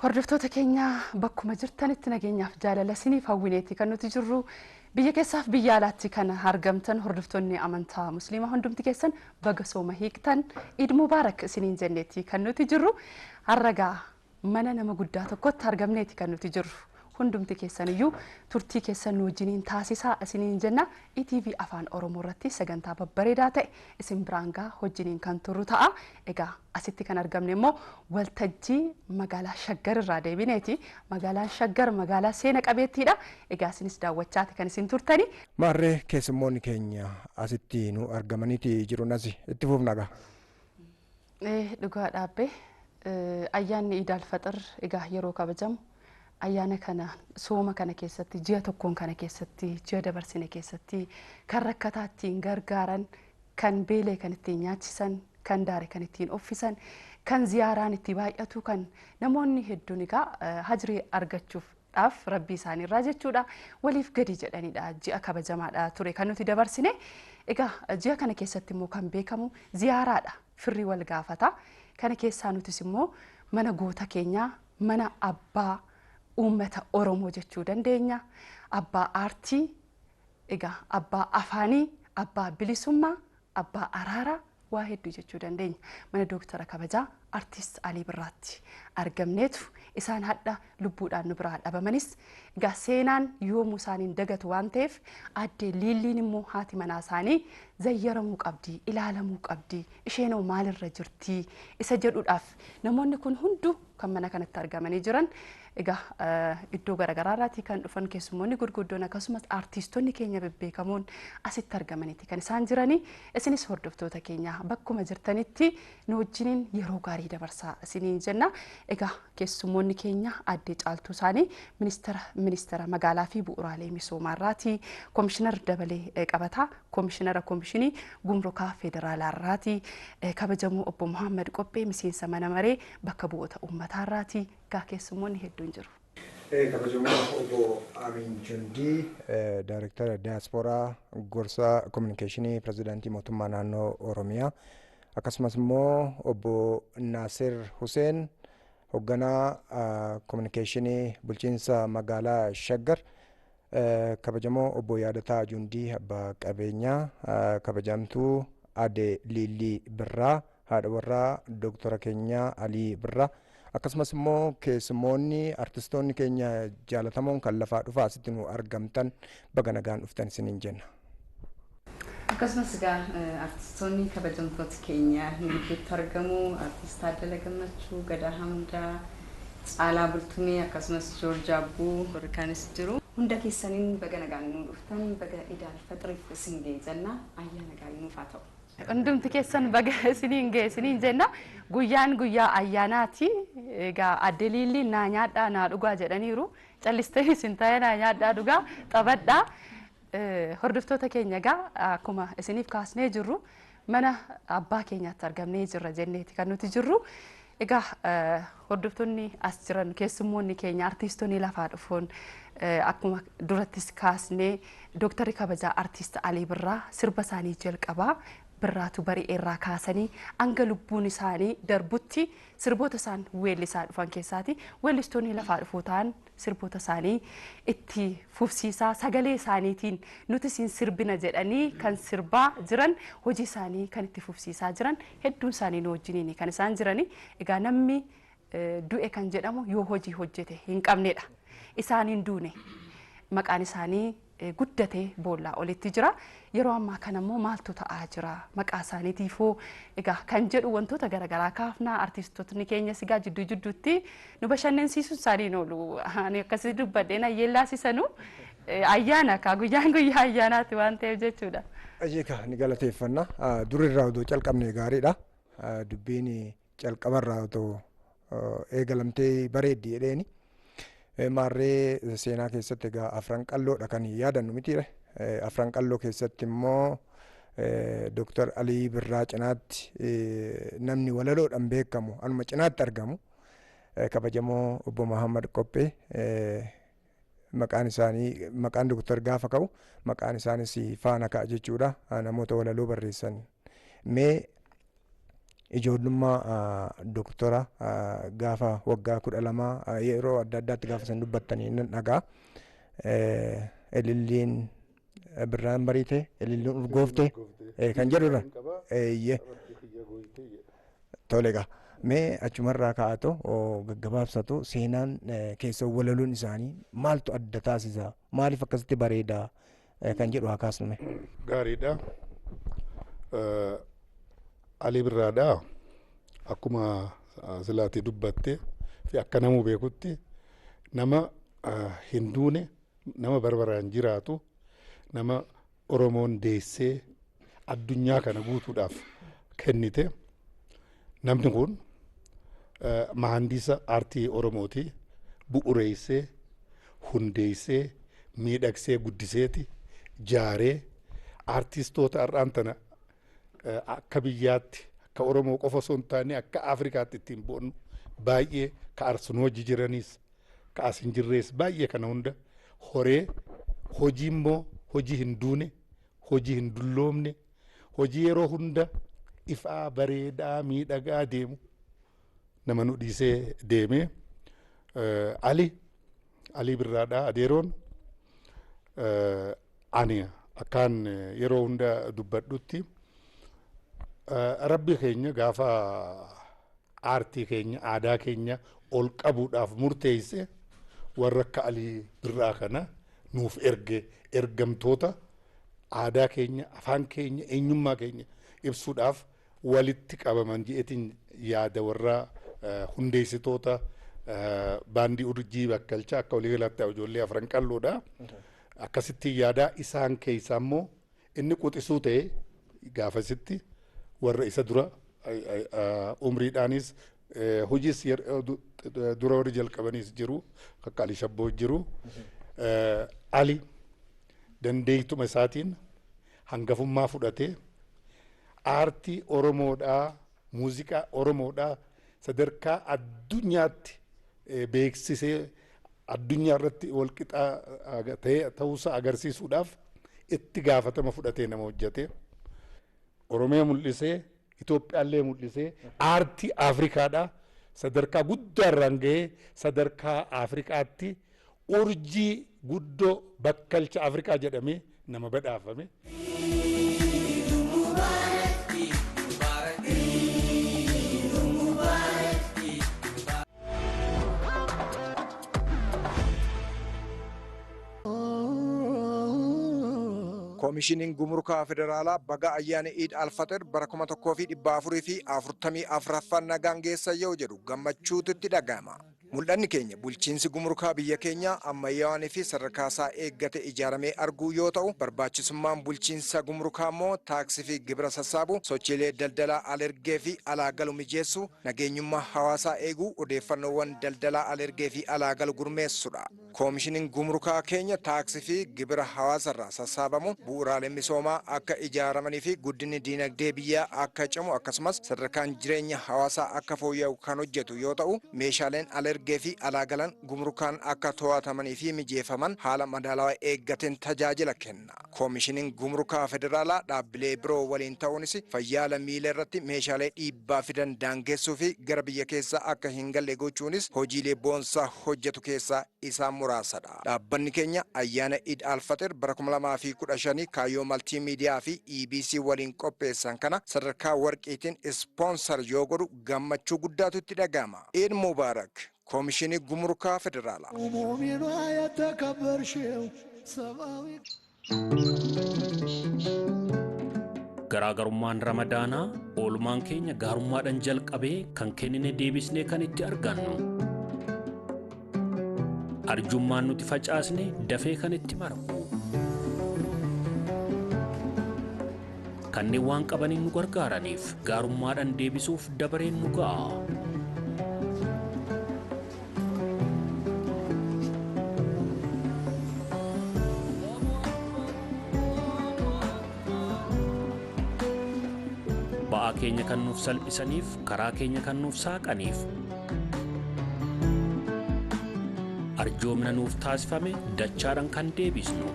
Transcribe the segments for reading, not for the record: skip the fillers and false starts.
Hordoftoota keenya, bakkuma jirtanitti nageenyaaf jaalala isiniif hawwineeti kan nuti jirru. Biyya keessaaf biyya alaatti kan argamtan hordoftoonni amantaa Musliimaa hundumti keessan baga sooma hiiktan, Iid Mubaarak isiniin jenneeti kan nuti jirru. Harragaa mana nama guddaa tokkotti argamneeti kan nuti jirru. Hundumti keessan iyyuu turtii keessan nu wajjiniin taasisaa isiniin jenna. ETV Afaan Oromoo irratti sagantaa babbareedaa ta'e isin biraan gaa wajjiniin kan turru ta'a. Egaa asitti kan argamne immoo waltajjii magaalaa Shaggar irraa deebineeti. Magaalaan Shaggar magaalaa seena qabeettiidha. Egaa isinis daawwachaati kan isin turtani. Maarree, keessummoonni keenya asitti nu argamaniiti jiru, nasi itti fufna gaa. Dhugaa dhaabbee, ayyaanni Iid Alfaxir egaa yeroo kabajamu, ayyaana kana sooma kana keessatti, ji'a tokkoon kana keessatti, ji'a dabarsine keessatti kan rakkataa ittiin gargaaran, kan beelee kan ittiin nyaachisan, kan daare kan ittiin uffisan, kan ziyaaraan itti baay'atu, kan namoonni hedduun egaa hajrii argachuudhaaf rabbii isaaniirraa jechuudha waliif gadi jedhanidha, ji'a kabajamaadha ture kan nuti dabarsine. Egaa ji'a kana keessatti immoo kan beekamu ziyaaraadha, firri wal gaafata. Kana keessaa nutis immoo mana goota keenyaa, mana abbaa uummata Oromoo jechuu dandeenya. Abbaa aartii, egaa abbaa afaanii, abbaa bilisummaa, abbaa araaraa, waa hedduu jechuu dandeenya. Mana Dooktara kabajaa Artiist Alii Birraatti argamneetu, isaan hadha lubbuudhaan nu biraa dhabamanis egaa seenaan yoomuu isaaniin dagatu waan ta'eef, addee Liilliin immoo haati manaa isaanii zayyaramuu qabdi, ilaalamuu qabdi, isheenoo maalirra jirti isa jedhuudhaaf namoonni kun hunduu kan mana kanatti argamanii jiran. Egaa iddoo garaagaraarraatii kan dhufan keessummoonni gurguddoon, akkasumas aartistoonni keenya bebbeekamoon asitti argamaniiti kan isaan jiranii. Isinis hordoftoota keenya, bakkuma jirtanitti nu wajjiniin yeroo gaarii dabarsaa isiniin jenna. Egaa keessummoonni keenya addee Caaltuu isaanii ministeera magaalaa fi bu'uuraalee misoomaarraati, Koomishinar Dabalee Qabataa, koomishinara koomishinii gumrukaa federaalaarraati, kabajamoo obbo Muhammad Qophee, miseensa mana maree bakka bu'oota uummataarraati. Egaa keessummoonni hedduun jiru. Kabajamoo obbo Amin Jundii, Daayirektara Diyaaspooraa, gorsa kominikeeshinii pirezidaantii mootummaa naannoo Oromiyaa, akkasumas immoo obbo Naasir Huseen, hoogganaa kominikeeshinii bulchiinsa magaalaa Shaggar, kabajamoo obbo Yaadataa Jundii, abbaa qabeenyaa, kabajamtuu aadde Liillii Birraa, haadha warraa Dooktora keenyaa Alii Birraa, akkasumas immoo keessummoonni artistoonni keenya jaalatamoon kan lafaa dhufaa asitti nu argamtan, baga nagaan dhuftan isiniin jenna. Akkasumas egaa artistoonni kabajamtoota keenya nu gidduutti argamu. Artist Taaddala Gammachuu, Gadaa Hamdaa, Caalaa Bultumee, akkasumas Joorj Abbuu warri kaanis jiru. Hunda keessaniin baga nagaan nu dhuftan, baga Iid Alfaxiriif isin ga'e jenna. Ayyaana gaarii nuuf haa ta'u. Hundumti keessan baga isiniin ga'e isiniin jenna. Guyyaan guyyaa ayyaanaati. Egaa adde Liilliin naa nyaadhaa naa dhugaa jedhaniiru. Callistanii isin ta'ee naa nyaadhaa dhugaa taphadhaa. Hordoftoota keenya, egaa akkuma isiniif kaasnee jirru mana abbaa keenyaatti argamnee jirra jenneeti kan nuti jirru. Egaa hordoftoonni as jiran, keessummoonni keenya, artiistonni lafaa dhufuun, akkuma durattis kaasnee Dooktarri kabajaa Artiist Alii Birraa sirba isaanii jalqabaa "Birraatu Bari'eerraa" kaasanii hanga lubbuun isaanii darbutti sirboota isaan weellisaa dhufan keessaati. Weellistoonni lafaa dhufuu ta'an sirboota isaanii itti fufsiisaa, sagalee isaaniitiin nuti siin sirbina jedhanii kan sirbaa jiran, hojii isaanii kan itti fufsiisaa jiran hedduun isaanii nu wajjiniin kan isaan jirani. Egaa namni du'e kan jedhamu yoo hojii hojjete hin qabnedha. Isaan hin duune, maqaan isaanii guddatee boollaa olitti jira. Yeroo ammaa kana immoo maaltu ta'aa jira? Maqaa isaaniitiifoo egaa kan jedhu wantoota garaagaraa kaafnaa. Artistootni keenyas egaa jidduu jidduutti nu bashannansiisuun isaanii hin oolu. Ani akkasii dubbadheen ayyeellaasisanu, ayyaana kaa guyyaan guyyaa ayyaanaati waan ta'eef jechuudha. Ajeeka, ni galateeffanna. Durirraa odoo calqabne gaariidha. Dubbiin calqabarraa otoo eegalamtee bareeddi jedheeni. Maarree, seenaa keessatti egaa Afran Qalloodha kan yaadannu mitiire. Afran Qalloo keessatti immoo Dooktar Alii Birraa cinaatti namni walaloodhaan beekamu anuma cinaatti argamu, kabajamoo obbo Muhammad Qophee, maqaan isaanii, maqaan Dooktar gaafa ka'u maqaan isaanis faana ka'a jechuudha, namoota walaloo barreessan. Mee Ijoollummaa doktora gaafa waggaa 12 yeroo adda addaatti gaafa isin dubbattanii nan dhagaa. Ililliin birraan bariite, ililliin urgoofte kan jedhudha. Eeyyee. Tole egaa mee achumarraa ka'aatu gaggabaabsatu seenaan keessa walaluun isaanii maaltu adda taasisa? Maaliif akkasitti bareeda kan jedhu haa kaasnu. Gaariidha. Alii Birraadha. Akkuma silaatii dubbatte fi akka namuu beekutti nama hin duune, nama barbaraan jiraatu, nama Oromoon deessee addunyaa kana guutuudhaaf kennite. Namni kun mahandisa aartii Oromooti. Bu'uureessee, hundeessee, miidhagsee, guddiseeti, jaaree aartistoota har'aan tana akka biyyaatti, akka Oromoo qofa osoo hin taane akka Afrikaatti ittiin boonnu baay'ee ka arsunuu hojii jiranis ka as hin jirrees baay'ee kana hunda horee hojii immoo hojii hin duune, hojii hin dulloomne, hojii yeroo hunda ifaa bareedaa miidhagaa deemu nama nu dhiisee deeme. Alii Birraadhaa adeeroon ani akkaan yeroo hunda dubbadhutti rabbi keenya gaafa aartii keenya aadaa keenya ol qabuudhaaf murteesse warra akka Alii Birraa kana nuuf erge, ergamtoota aadaa keenya, afaan keenya, eenyummaa keenya ibsuudhaaf walitti qabaman je'eetiin yaada warra hundeessitoota baandii Urjii Bakkalchaa akka waliigalaatti ijoollee afran qalloodha. Akkasitti yaadaa isaan keessaa immoo inni quxisuu ta'e gaafasitti warra isa dura umriidhaanis hojiis dura warri jalqabaniis jiru, akka Alii Shabboo jiru. Ali dandeeytuma isaatiin hangafummaa fudhatee aartii Oromoodhaa, muuziqaa Oromoodhaa sadarkaa addunyaatti beeksisee addunyaa irratti walqixaa ta'ee ta'uusaa agarsiisuudhaaf itti gaafatama fudhatee nama hojjete. Oromiyaa mul'isee, Itoophiyaallee mul'isee, aartii Afrikaadhaa sadarkaa guddaarraan gahee sadarkaa Afrikaatti urjii guddoo bakkalcha Afrikaa jedhamee nama badhaafame. Koomishiniin Gumrukaa Federaalaa baga ayyaana Iid Alfaxir bara 1444ffaan nagaan geessa yoo jedhu gammachuutu itti dhaga'ama. Mul'anni keenya bulchiinsi gumrukaa biyya keenyaa ammayyaawanii fi sadarkaa isaa eeggate ijaaramee arguu yoo ta'u, barbaachisummaan bulchiinsa gumrukaa immoo taaksii fi gibira sassaabu, sochiilee daldalaa alergee fi alaa galu mijeessuu, nageenyummaa hawaasaa eeguu, odeeffannoowwan daldalaa alergee fi alaa galu gurmeessudha. Koomishiniin gumrukaa keenya taaksii fi gibira hawaasarraa sassaabamu bu'uuraaleen misoomaa akka ijaaramanii fi guddinni diinagdee biyyaa akka cimu akkasumas sadarkaan jireenya hawaasaa akka fooyya'u kan hojjetu yoo ta'u, meeshaaleen alergee fi alaa galan gumrukaan akka to'atamanii fi mijeeffaman haala madaalawaa eeggateen tajaajila kenna. Koomishiniin Gumrukaa Federaalaa dhaabbilee biroo waliin ta'uunis fayyaa lammiilee irratti meeshaalee dhiibbaa fidan daangessuu fi gara biyya keessaa akka hin galle gochuunis hojiilee boonsaa hojjetu keessaa isaan muraasadha. Dhaabbanni keenya ayyaana Iid Alfaxir bara 2015 kaayyoo maltiimiidiyaa fi EBC waliin qopheessan kana sadarkaa warqiitiin ispoonsar yoo godhu gammachuu guddaatu itti dhaga'ama. Iid Mubaarak. Koomishinii Gumrukaa Federaalaa. Garaagarummaan Ramadaanaa oolmaan keenya gaarummaadhaan jalqabee kan kennine deebisnee kan itti argannu. Arjummaan nuti facaasne dafee kan itti margu. Kanneen waan qabaniin nu gargaaraniif gaarummaadhaan deebisuuf dabareen nu ga'a. Ba'aa keenya kan nuuf salphisaniif, karaa keenya kan nuuf saaqaniif, arjoomna nuuf taasifame dachaadhaan kan deebisnu.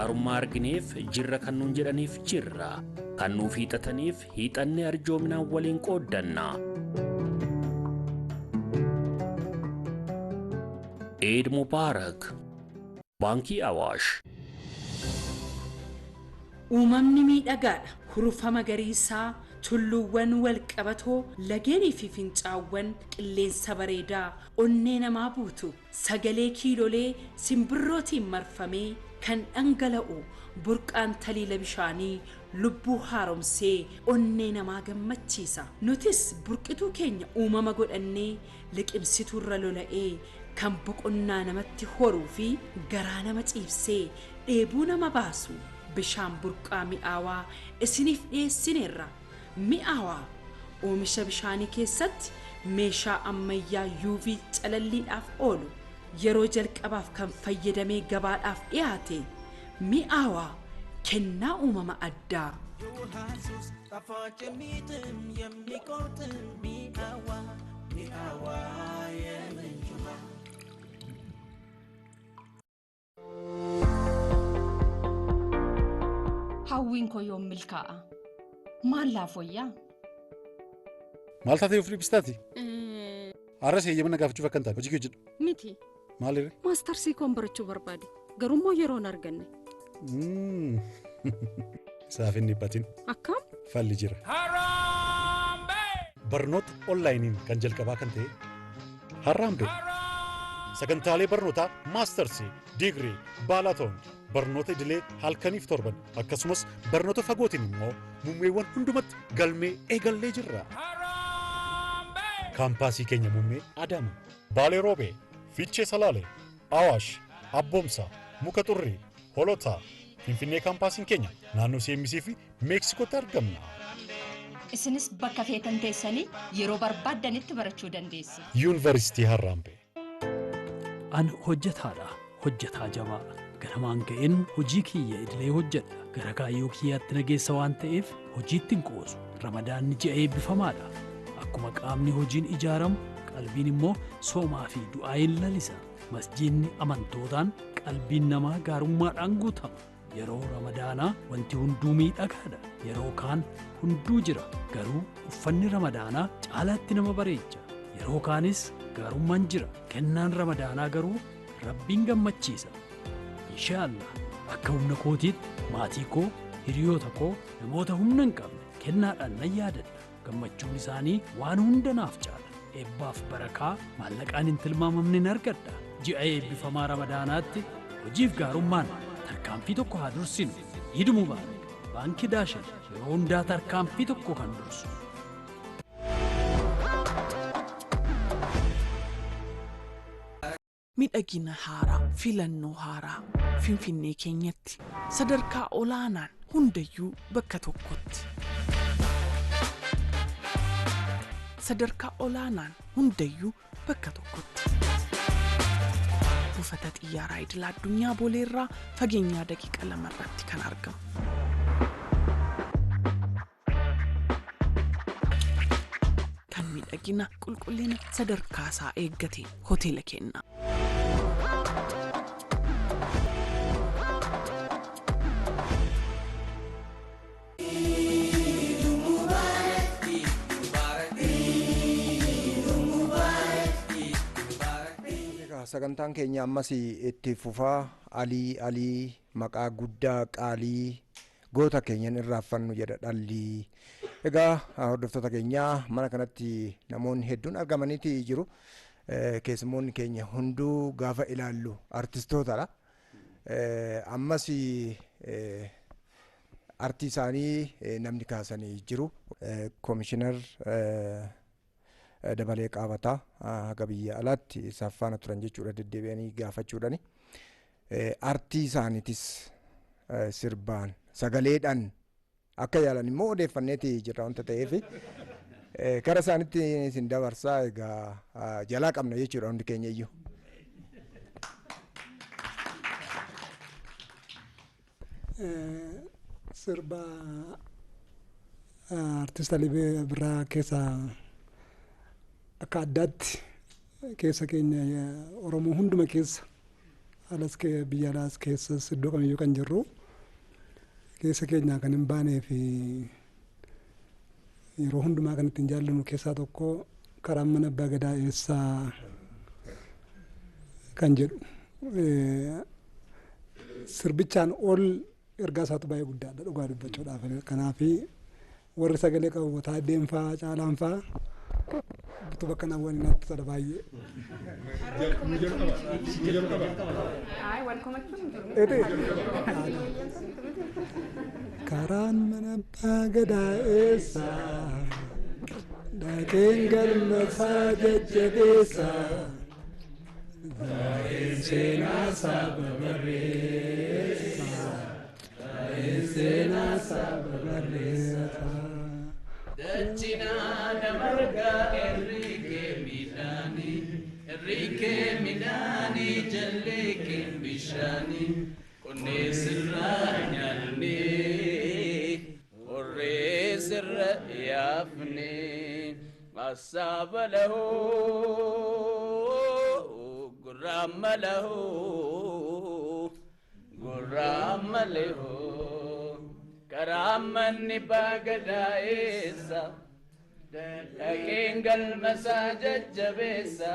Gaarummaa argineef jirra kan nuun jedhaniif jirra. Kan nuuf hiixataniif hiixannee arjoominaan waliin qooddanna. Eid Mubaarak. Baankii Awaash. Uumamni miidhagaadha. Hurufa magariisaa, tulluuwwan walqabatoo, lageenii fi fincaawwan qilleensa bareedaa onnee namaa buutu, sagalee kiilolee simbirrootiin marfamee kan dhangala'u burqaan taliila bishaanii lubbuu haaromsee onnee namaa gammachiisa. Nutis burqituu keenya uumama godhannee liqimsituurra lola'ee kan boqonnaa namatti horuu fi garaa nama ciibsee dheebuu nama baasu bishaan burqaa mi'aawaa isiniif dhiyeessineerra. Mi'aawaa oomisha bishaanii keessatti meeshaa ammayyaa UV calalliidhaaf oolu yeroo jalqabaaf kan fayyadamee gabaadhaaf dhiyaate mi'aawaa kennaa uumama addaa. Hawwiin koo yoom milkaa'a? Maal laaf wayyaa? Maal taatee of dhibbistaati? Har'as eeyyama na gaafachuuf akka hin taane hojii kee hojjedhu. Miti. Maal irree? Maastarsii koon barachuu barbaade. Garuu yeroo hin arganne. Isaaf hin dhiphatin. Akkam? Falli jira. Barnoota onlaayiniin kan jalqabaa kan ta'e Harraambee. Sagantaalee barnootaa maastarsii, digirii, baalaatoon, barnoota idilee halkaniif torban akkasumas barnoota fagootiin immoo muummeewwan hundumatti galmee eegallee jirra. Kaampaasii keenya muummee Adama, Baalee Roobee, Fiichee Salaalee, Awaash, Abboomsaa, Muka Xurrii, Holotaa, Finfinnee kaampaasiin keenya naannoo CMC fi Meeksikootti argamna. Isinis bakka feetan teessanii yeroo barbaaddanitti barachuu dandeessu. Yuunivarsiitii Harraambee. An hojjetaadha. Hojjetaa jabaa. Ganamaan ka'een hojii kiyya idilee hojjedha. Gara kaayyoo kiyyaatti na geessa waan ta'eef hojiitti hin qoosu. Ramadaanni ji'a eebbifamaadha. Akkuma qaamni hojiin ijaaramu qalbiin immoo soomaa fi du'aayin lalisa. Masjiidni amantootaan qalbiin namaa gaarummaadhaan guutama. Yeroo ramadaanaa wanti hunduu miidhagaadha. Yeroo kaan hunduu jira. Garuu uffanni ramadaanaa caalaatti nama bareecha. Yeroo kaanis gaarummaan jira. Kennaan ramadaanaa garuu rabbiin gammachiisa. Inshaallah akka humna kootiitti maatii koo, hiriyoota koo, namoota humna hin qabne kennaadhaan nan yaadadha. Gammachuun isaanii waan hunda naaf caala. Eebbaaf barakaa maallaqaan hin tilmaamamne nan argadha. Ji'a eebbifamaa ramadaanaatti hojiif gaarummaan tarkaanfii tokko haa dursinu. Iid Mubaarak. Baankii Daashin yeroo hundaa tarkaanfii tokko kan dursu. Miidhagina haaraa, filannoo haaraa, Finfinnee keenyatti sadarkaa olaanaan hundayyuu bakka tokkotti. Sadarkaa olaanaan hundayyuu bakka tokkotti. Buufata xiyyaaraa idil addunyaa Booleerraa fageenyaa daqiiqa 2 irratti kan argamu. Kan miidhagina qulqullina sadarkaa isaa eeggate hoteela kenna. Sagantaan keenya ammas itti fufaa. Alii Alii maqaa guddaa qaalii goota keenyan irraaffannu jedha dhalli. Egaa hordoftoota keenyaa mana kanatti namoonni hedduun argamaniiti jiru. Keessummoonni keenya hunduu gaafa ilaallu artistootadha. Ammas artii isaanii namni kaasanii jiru. Koomishinar Dabalee Qaabataa haga biyya alaatti isaaf faana turan jechuudha deddeebi'anii gaafachuudhaani. Artii isaaniitis sirbaan sagaleedhaan akka yaalan immoo odeeffanneeti jirra wanta ta'eef kara isaanitti isin dabarsaa. Egaa jalaa qabna jechuudha hundi keenya iyyuu. Sirba artist Alii Birraa keessaa akka addaatti keessa keenya Oromoo hunduma keessa Alas biyya alaas keessas iddoo kamiyyuu kan jirru keessa keenyaa kan hin baanee fi yeroo hundumaa kan ittiin jaallannu keessaa tokko karaan mana abbaa gadaa eessaa kan jedhu sirbichaan ol ergaa isaatu baay'ee guddaadha dhugaa dubbachuudhaaf. Kanaaf warri sagalee qabu Taaddeen fa'aa Caalaan fa'aa utuu bakka naawwan natti tola baay'ee. Karaan mana abbaa gadaa eessaa dhaqeen galma isaa jajjabeessaa taa'een seenaa isaa babarreessaa taa'een seenaa isaa babarreessaa. Dachinaa namargaa Enrique Midhaanii Enrique Midhaanii jallee keen bishaanii qonnee sirraa nyaannee horree sirra yaafnee assaaba lahoo gurraamma lahoo gurraamma lehoo karaa manni baagadaa eessa dhaqeen galmasaa jajjabeessa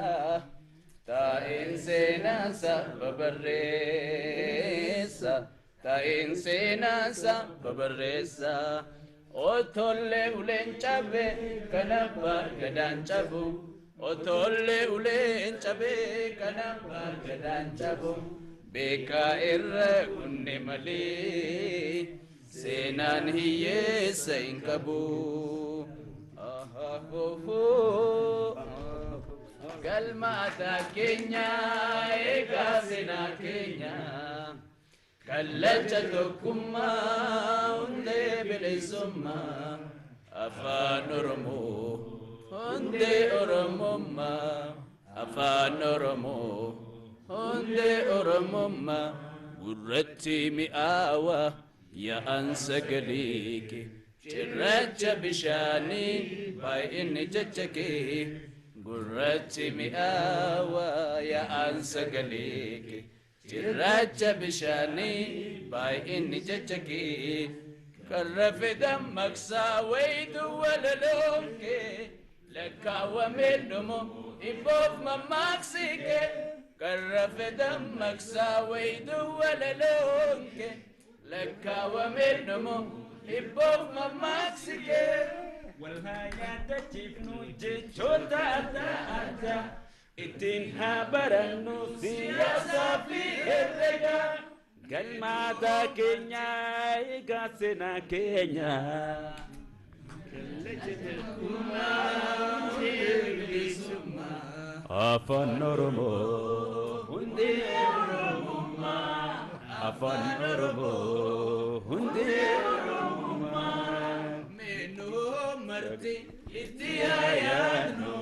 taa'een seenaasaa babarreessa taa'een seenaasaa babarreessa otollee uleen cabe kan abbaa gadaan cabu otollee uleen cabe kan abbaa gadaan cabu beekaa irra kunne malee seenaan hiyyeessa hin qabu. Galma aadaa keenya eegaa seenaa keenya kallacha tokkummaa hundee bilisummaa afaan Oromoo hundee Oromummaa afaan Oromoo hundee Oromummaa gurratti mi'aawaa yaa'an sagalee kee cirracha bishaanii baay'inni jecha kee gurratti mi'aawaa yaa'an sagalee kee cirracha bishaanii baay'inni jecha kee karra fidan maqsaa wayitu walaloon kee lakkaawwamee dhumu ibboof mammaaksi kee karra fidan maqsaa wayitu walaloon kee lakkaawwamee dhumu ibboof mammaaksi kee. Wal haa yaadachiifnu jechoota adda addaa ittiin haa barannu siyaasaa fi herrega galma aadaa keenyaa eegaa seenaa keenya. Afaan Oromoo hundee Oromummaa afaan Oromoo hundee Oromummaa. Meenuu marti itti haa yaadnu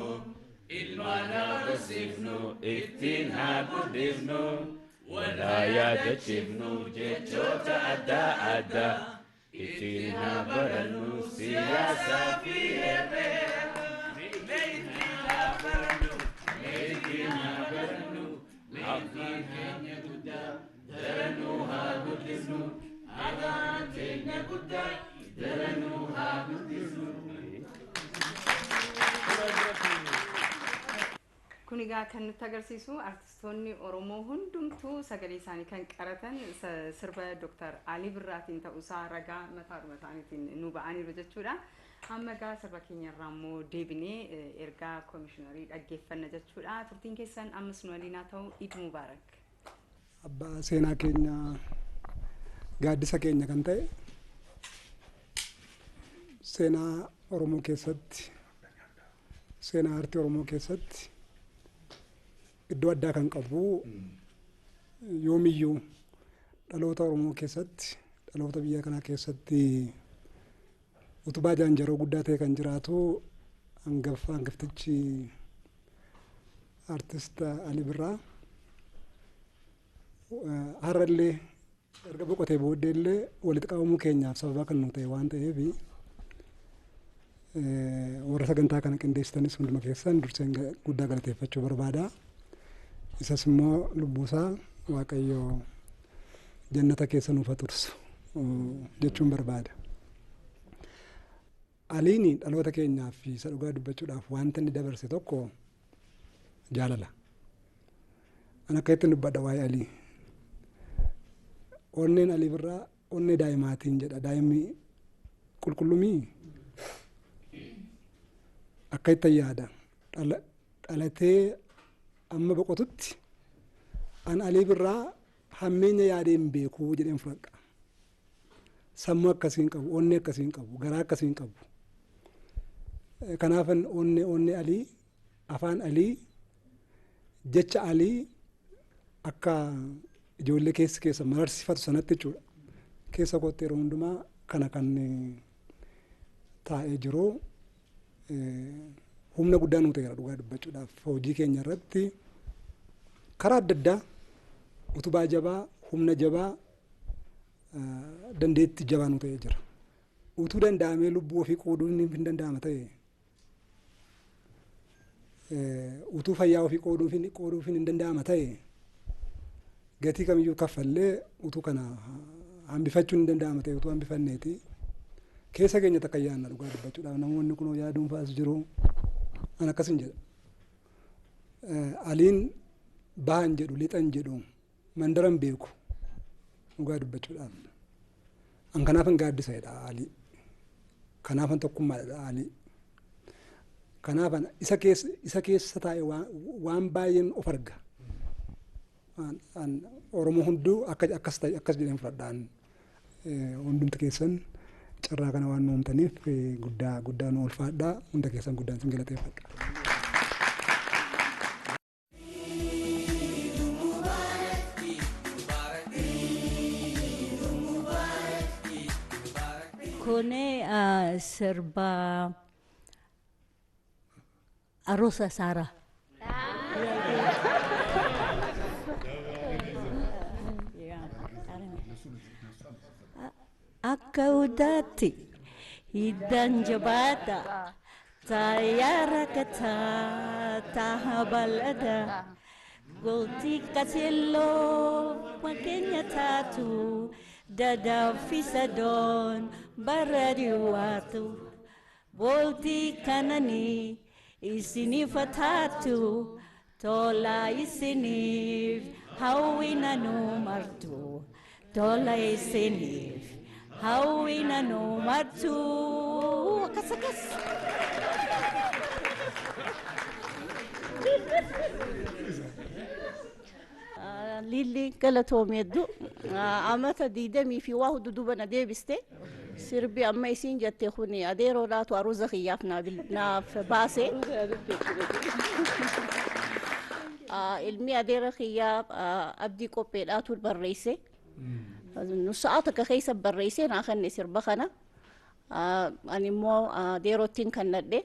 ilmaan haa barsiifnu ittiin haa guddifnu wal haa yaadachiifnu jechoota adda addaa ittiin haa barannu siyaasaa fi herreega. Mee ittiin haa barannu mee ittiin haa barannu afaan keenya guddaa daranuu haa guddifnu afaan keenya guddaa daranuu haa guddifnu. Kun egaa kan nutti agarsiisu artistoonni Oromoo hundumtuu sagalee isaanii kan qaratan sirba Dooktar Alii Birraatiin ta'uusaa ragaa mataadhuma isaaniitiin nu ba'aniiru jechuudha. Amma egaa sirba keenyarraa immoo deebinee ergaa koomishiinarii dhaggeeffanna jechuudha. Turtiin keessan ammas nu waliin haa ta'u. Iid Mubaarak. Abbaa seenaa keenya gaaddisa keenya kan ta'e seenaa Oromoo keessatti seenaa aartii Oromoo keessatti iddoo addaa kan qabu yoomiyyuu dhaloota Oromoo keessatti dhaloota biyya kanaa keessatti utubaa jaanjaroo guddaa ta'e kan jiraatu hangaftichi aartist Alii Birraa har'allee erga boqotee booddee illee walitti qabamuu keenyaaf sababa kan nu ta'e waan ta'eef warra sagantaa kana qindeessitanis hunduma keessan durseen guddaa galateeffachuu barbaada. Isas immoo lubbuusaa Waaqayyo jannata keessa nuuf haa tursu jechuun barbaada. Aliin dhaloota keenyaaf isa dhugaa dubbachuudhaaf wanta inni dabarse tokko jaalala. An akka ittiin dubbadha waa'ee Alii. Onneen Alii Birraa onnee daa'imaatiin jedha. Daa'imni qulqullumii akka ittiin yaada. Dhalatee amma boqotutti an Alii Birraa hammeenya yaadee hin beekuu jedheen fudhadha. Sammuu akkasii hin qabu, onnee akkasii hin qabu, garaa akkasii hin qabu. Kanaafan onnee Alii, afaan Alii, jecha Alii akka ijoollee keessa keessa mararsifatu sanatti jechuudha. Keessa kootti yeroo hundumaa kana kan taa'ee jiru humna guddaa nuu ta'eera dhugaa dubbachuudhaaf hojii keenya irratti karaa adda addaa utubaa jabaa, humna jabaa, dandeettii jabaa nuu ta'ee jira. Utuu danda'amee lubbuu ofii qooduun hin danda'ama ta'e utuu fayyaa ofii qooduuf hin danda'ama ta'e gatii kamiyyuu kaffallee utuu kana hambifachuun hin danda'ama ta'e utuu hambifanneeti keessa keenya takka yaadna dhugaa dubbachuudhaaf namoonni kunoo yaaduun fa'as jiru an akkas hin jedha. Aliin bahan jedhu lixan jedhu mandaran beeku dhugaa dubbachuudhaaf. An kanaafan gaaddisadha Alii. Kanaafan tokkummaadha Alii. Kanaafan isa keessa taa'e waan baay'een of arga. Oromoo hunduu akkas ta'e akkas jedheen fudhadhaan hundumti keessan carraa kana waan nu uumtaniif guddaa guddaa nu ulfaadhaa hunda keessan guddaan sin galateeffadha. Kuni sirba Arosa Sara. Akka udaatti hiddan jabaata tayyaara kataa taha bal'ada golti qajeeloo fakkeenya taatu dadaafisa doon barariwaatu bolti kananii isiniif taatu tola isiniif hawwina nu martu tola isiniif hawwina nu martu akkas akkas. Lilli galatoomii hedduu amata diidamii fi waa hudduu duuba na deebiste sirbi amma isiin jette kun adeeroodhaatu aruuza kiyyaaf naaf baase. Ilmi adeera kiyyaa abdii qopheedhaatu barreesse. Sa'a takka keessa barreesse naa kenne sirba kana. Ani immoo adeerottiin kannadhe.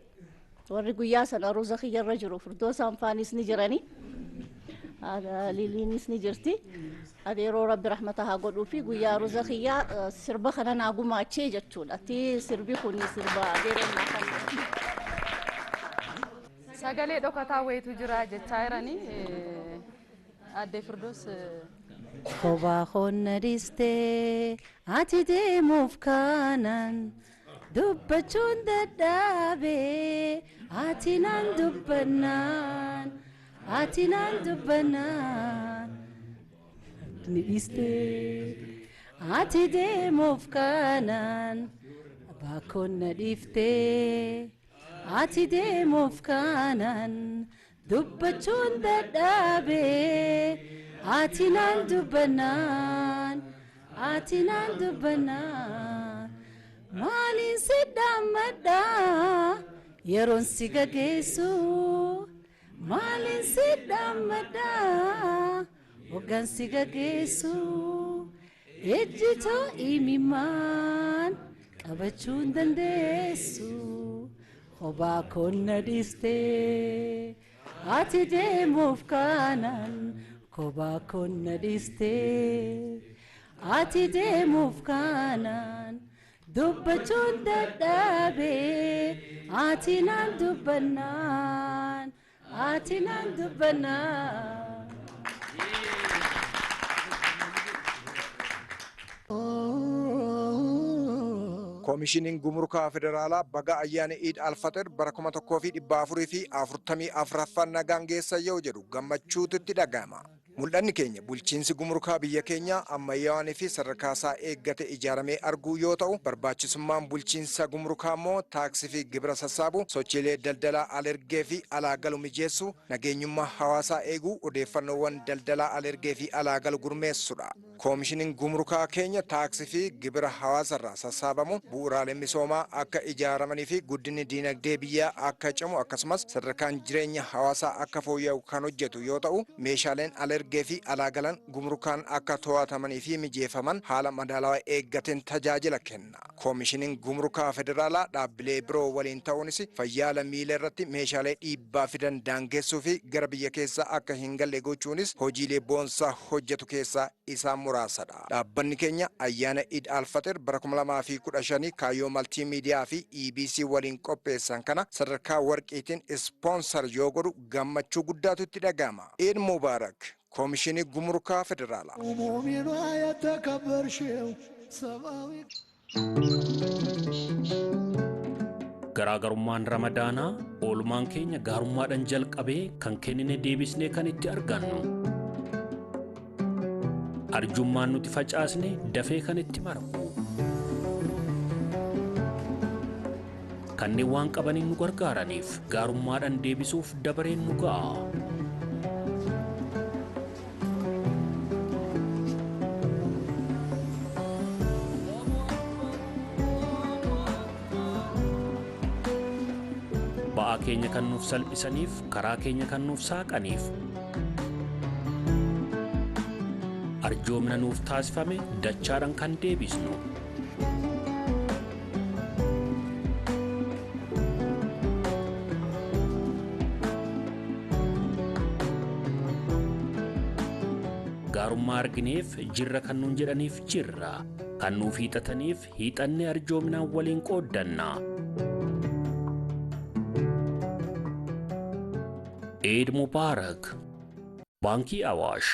Warri guyyaa sana aruuza kiyyarra jiru furdoosaan faanis ni jirani. Liliinis ni jirti. Adeeroo rabbi rahmata haa godhuu fi guyyaa aruuza kiyyaa sirba kana naa gumaachee jechuudha. Ati sirbi kun sirba adeeroon naa kenne. Sagalee dhokataa wayitu jira jechaa jiranii addee Firdoos. Kophaa qonna dhiistee ati deemuuf kaanaan dubbachuun dadhabee ati naan dubbannaan ati naan dubbannaan ni dhiistee ati deemuuf kaanaan baakonna dhiiftee ati deemuuf kaanaan dubbachuun dadhabee ati naan dubbannaan ati naan dubbannaan maaliin si dhaammadhaa yeroon si gageessu maaliin si dhaammadhaa hoggaan si gageessu ejjitoo imimmaan qabachuu hin dandeessu kophaa konna dhiistee ati deemuuf kaanaan kophaa konna dhiistee ati deemuuf kaanaan dubbachuun dadhabee ati naan dubbannaan ati naan dubbannaan. Koomishiniin Gumrukaa Federaalaa baga ayyaana Iid Alfaxir bara 1444ffaa nagaan geessa yoo jedhu gammachuutu itti dhaga'ama. Mul'anni keenya bulchiinsi gumrukaa biyya keenyaa ammayyaawanii fi sadarkaa isaa eeggate ijaaramee arguu yoo ta'u, barbaachisummaan bulchiinsa gumrukaa immoo taaksii fi gibira sassaabu, sochiilee daldalaa alergee fi alaa galu mijeessuu, nageenyummaa hawaasaa eeguu, odeeffannoowwan daldalaa alergee fi alaa galu gurmeessudha. Koomishiniin gumrukaa keenya taaksii fi gibira hawaasarraa sassaabamu bu'uuraalee misoomaa akka ijaaramanii fi guddinni diinagdee biyyaa akka cimu akkasumas sadarkaan jireenya hawaasaa akka fooyya'u kan hojjetu yoo ta'u, meeshaaleen alergee fi alaa galan gumrukaan akka to'atamanii fi mijeeffaman haala madaalawaa eeggateen tajaajila kenna. Koomishiniin Gumrukaa Federaalaa dhaabbilee biroo waliin ta'uunis fayyaa lammiilee irratti meeshaalee dhiibbaa fidan daangessuu fi gara biyya keessaa akka hin galle gochuunis hojiilee boonsaa hojjetu keessaa isaan muraasadha. Dhaabbanni keenya ayyaana Iid Alfaxir bara 2015 kaayyoo maltiimiidiyaa fi EBC waliin qopheessan kana sadarkaa warqiitiin ispoonsar yoo godhu gammachuu guddaatu itti dhaga'ama. Iid Mubaarak. Koomishinii Gumrukaa Federaalaa. ሙእሚኗ የተከበርሽው ሰብአዊ Garaagarummaan Ramadaanaa oolmaan keenya gaarummaadhaan jalqabee kan kennine deebisnee kan itti argannu. Arjummaan nuti facaasne dafee kan itti margu. Kanneen waan qabaniin nu gargaaraniif gaarummaadhaan deebisuuf dabareen nu ga'a. Ba'aa keenya kan nuuf salphisaniif, karaa keenya kan nuuf saaqaniif, arjoomna nuuf taasifame dachaadhaan kan deebisnu. Gaarummaa argineef jirra kan nuun jedhaniif jirra, kan nuuf hiixataniif hiixannee arjoominaan waliin qooddanna. Eid Mubarak. Baankii Awaash.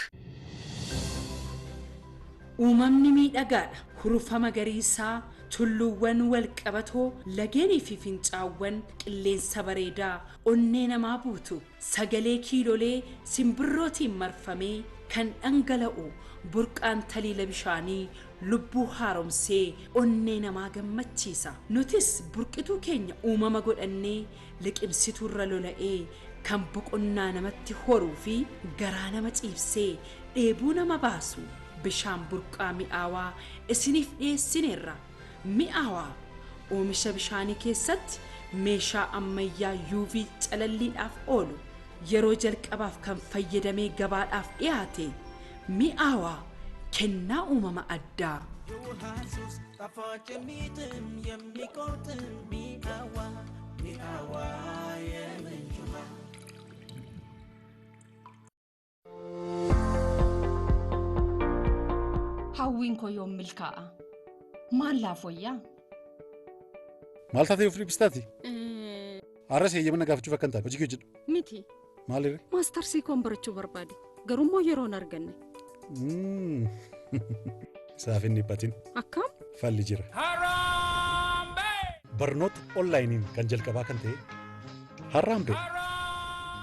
Uumamni miidhagaadha. Hurufa magariisaa, tulluuwwan walqabatoo, lageenii fi fincaawwan, qilleensa bareedaa, onnee namaa buutu, sagalee kiilolee simbirrootiin marfamee kan dhangala'u burqaan taliila bishaanii lubbuu haaromsee onnee namaa gammachiisa. Nutis burqituu keenya uumama godhannee liqimsituurra lola'ee kan boqonnaa namatti horuu fi garaa nama ciibsee dheebuu nama baasu bishaan burqaa mi'aawaa isiniif dhiyeessineerra. Mi'aawaa oomisha bishaanii keessatti meeshaa ammayyaa UV calalliidhaaf oolu yeroo jalqabaaf kan fayyadamee gabaadhaaf dhiyaate mi'aawaa kennaa uumama addaa. ጣፋጭ የሚጥም የሚቆርጥም ሚአዋ ሚአዋ የምንጭ ውሃ። Hawwiin koo yoom milkaa'a? Maal laaf wayyaa? Maal taatee of dhibbistaati? Har'as eeyyama na gaafachuuf akka hin taane hojii kee hojjedhu. Miti. Maalirra? Maastarsii koon barachuu barbaade. Garuu yeroo hin arganne. Isaaf hin dhiphatin. Akkam? Falli jira. Barnoota onlaayiniin kan jalqabaa kan ta'e Harraambee.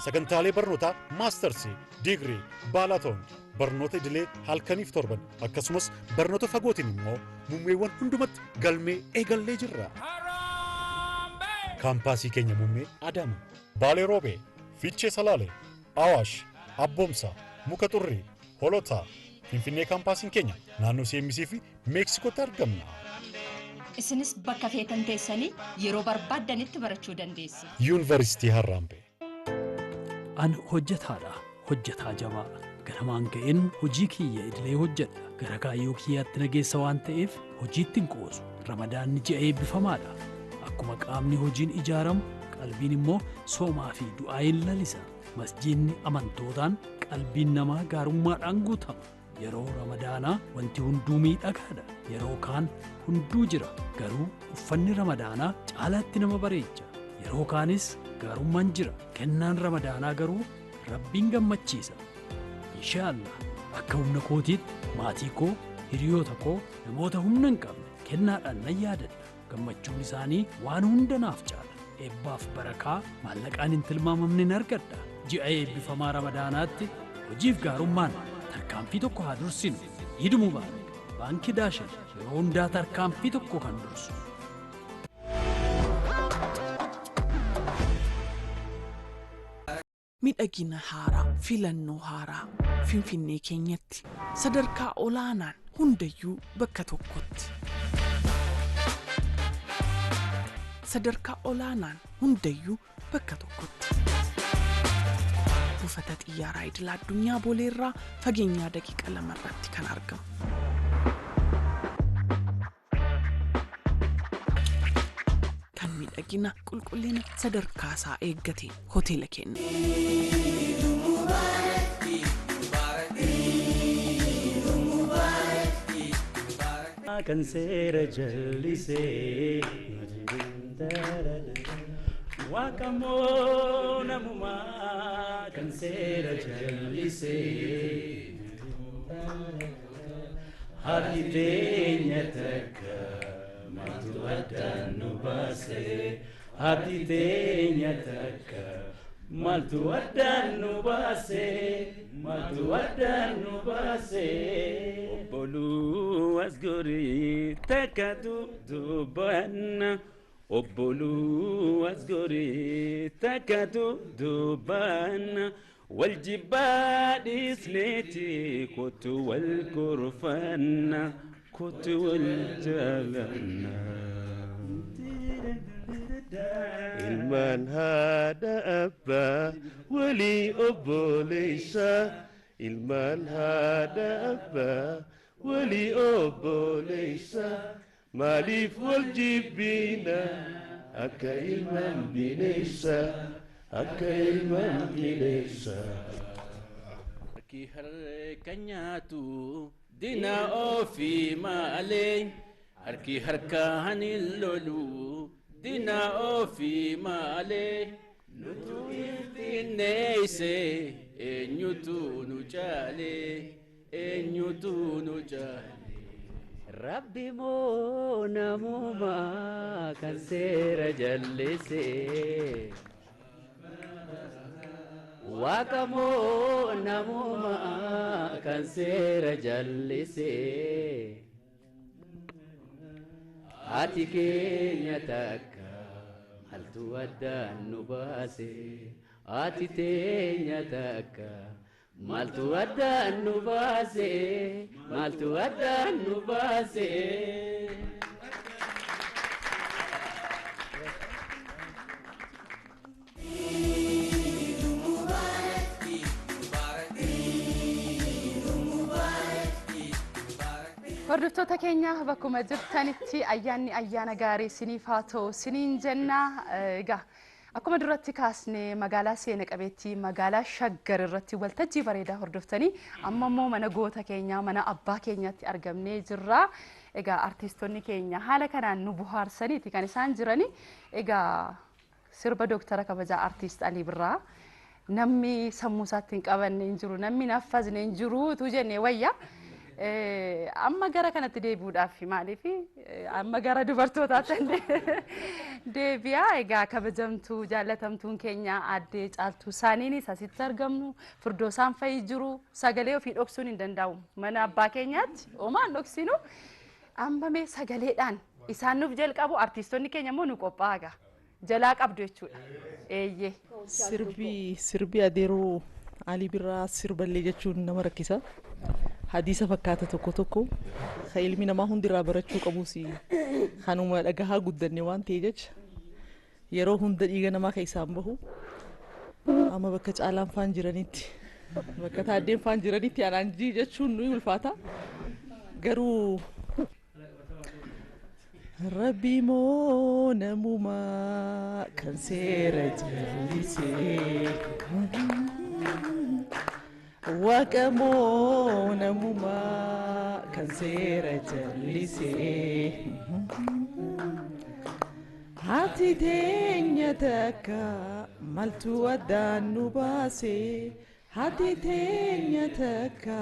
Sagantaalee barnootaa maastarsii, digirii, baalaatoon, barnoota idilee halkaniif torban akkasumas barnoota fagootiin immoo muummeewwan hundumatti galmee eegallee jirra. Kaampaasii keenya muummee Adaama, Baalee Roobee, Fiichee Salaalee, Awaash, Abboomsaa, Muka Xurrii, Holotaa, Finfinnee kaampaasiin keenya naannoo CMC fi Meeksikootti argamna. Isinis bakka feetan teessanii yeroo barbaaddanitti barachuu dandeessu. Yuunivarsiitii Harraambee. An hojjetaadha. Hojjetaa jabaa. Ganamaan ka'een hojii kiyya idilee hojjedha. Gara kaayyoo kiyyaatti na geessa waan ta'eef hojiitti hin qoosu. Ramadaanni ji'a eebbifamaadha. Akkuma qaamni hojiin ijaaramu qalbiin immoo soomaa fi du'aayin lalisa. Masjiidni amantootaan qalbiin namaa gaarummaadhaan guutama. Yeroo ramadaanaa wanti hunduu miidhagaadha. Yeroo kaan hunduu jira. Garuu uffanni ramadaanaa caalaatti nama bareecha. Yeroo kaanis gaarummaan jira. Kennaan ramadaanaa garuu rabbiin gammachiisa. Inshaallah akka humna kootiitti maatii koo, hiriyoota koo, namoota humna hin qabne kennaadhaan nan yaadadha. Gammachuun isaanii waan hunda naaf caala. Eebbaaf barakaa maallaqaan hin tilmaamamne argadha. Ji'a eebbifamaa Ramadaanaatti hojiif gaarummaan tarkaanfii tokko haa dursinu. Iid Mubaarak. Baankii Daashin yeroo hundaa tarkaanfii tokko kan dursu. Miidhagina haaraa, filannoo haaraa, Finfinnee keenyatti sadarkaa olaanaan hundayyuu bakka tokkotti. Sadarkaa olaanaan hundayyuu bakka tokkotti. Buufata xiyyaaraa idil addunyaa Booleerraa fageenyaa daqiiqa 2 irratti kan argamu. Kan miidhagina qulqullina sadarkaa isaa eeggate hoteela kenna. Kan seera jallisee Waaqammoo namumaa kan seera jallisee Haati teenya takka maaltu addaan nu baase, Haati teenya takka maaltu addaan nu baase, maaltu addaan nu baase. Obboluu as gorii takka dubbanna. Obboluu as gorii takka dubbanna. Wal jibbaa dhiisneeti kottu wal gorfanna, kottu wal jaalanna. Ilmaan haadha abbaa walii obboleessa. Ilmaan haadha abbaa walii obboleessa. Maaliif wal jibbina akka ilmaan bineensa, akka ilmaan bineensa. Harki harka nyaatu dina ofii malee, harki harkaan hin lolu dina ofii malee. Nutu ittinneeyse eenyutu nu caale, eenyutu nu caale. Rabbi moo namumaa kan seera jallisee, Waaqa moo namumaa kan seera jallisee. Haati keenya takka maaltu addaan nu baase, Haati teenya takka maaltu addaan nu baase, maaltu addaan nu baase. Hordoftoota keenya bakkuma jirtanitti ayyaanni ayyaana gaarii isiniif haa ta'u isiniin jenna. Egaa akkuma duratti kaasne magaalaa seena qabeettii magaalaa Shaggar irratti waltajjii bareedaa hordoftanii amma immoo mana goota keenyaa mana abbaa keenyaatti argamnee jirra. Egaa artiistonni keenya haala kanaan nu bohaarsaniiti kan isaan jirani. Egaa sirba Dooktara kabajaa Artiist Alii Birraa namni sammuu isaatti hin qabanne hin jiru, namni naffazne hin jiru utuu jennee wayya. Amma gara kanatti deebi'uudhaaf maaliif amma gara dubartootaatti deebi'a. Egaa kabajamtuu jaallatamtuun keenya aaddee Caaltuu Saaniinis asitti argamnu, Firdoosaan fa'i jiru, sagalee ofii dhoksuun hin danda'amu. Mana abbaa keenyaatti homaan dhoksinu. Amma mee sagaleedhaan isaan nuuf jalqabu, artiistonni keenya immoo nu qophaa'a. Jalaa qabdu jechuudha. Eeyyee. Sirbi adeeroo Alii Birraa sirballee jechuun nama rakkisa. Hadiisa fakkaata tokko tokko kan ilmi namaa hundirraa barachuu qabus kanuma dhagahaa guddanne waan ta'e jecha yeroo hunda dhiiga namaa keessaan bahu. Amma bakka Caalaan faan jiranitti, bakka Taaddeen faan jiranitti anaan jii jechuun nuyi ulfaata. Garuu Rabbi moo namumaa kan seera jallisee, Waaqa moo namumaa kan seera jallisee. Haati teenya takka maaltu addaan nu baase, Haati teenya takka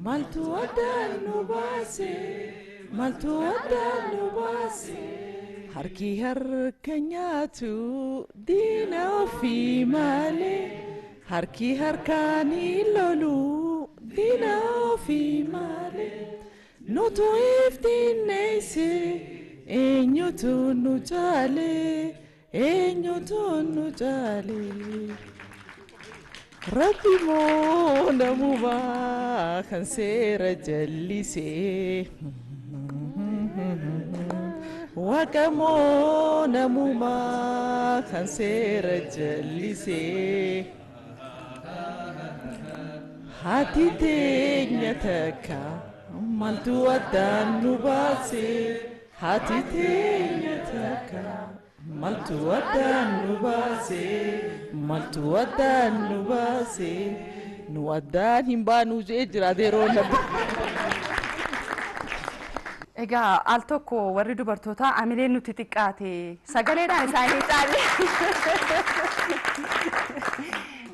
maaltu addaan nu baase, maaltu addaan nu baase. Harki harka nyaatu diina ofii malee. Harki harkaan hin lolu diina ofii malee. Nutu iftinneesse eenyutu nu caale eenyutu nu caale. Rabbi moo namumaa kan seera jallisee. Waaqa moo namumaa kan seera jallisee. Haati teenya takka maaltu addaan nu baase. Haati teenya takka maaltu addaan nu baase. Maaltu addaan nu baase. Nu addaan hin baanu jee jira adeeroo nabba. Egaa al tokko warri dubartootaa amileen nuti xiqqaate sagaleedhaan isaanii caalle.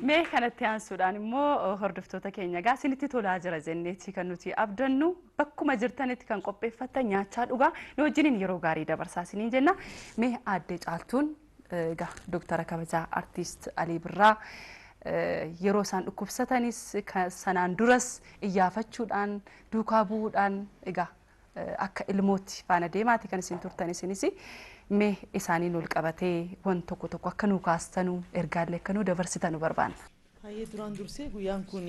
Mee kanatti aansuudhaan immoo hordoftoota keenya egaa isinitti tolaa jira jenneeti kan nuti abdannu bakkuma jirtanitti kan qopheeffattan nyaachaa dhugaa nu wajjiniin yeroo gaarii dabarsaa isiniin jenna. Mee aadde Caaltuun egaa Dooktara kabajaa Artiist Alii Birraa yeroo isaan dhukkubsatanis sanaan duras iyyaafachuudhaan duukaa bu'uudhaan egaa akka ilmootti faana deemaati kan isin turtan isinis mee isaaniin ol qabatee waan tokko tokko akka nuu kaastanuu ergaallee akka nuu dabarsitanu barbaanna. Baay'ee duraan dursee guyyaan kun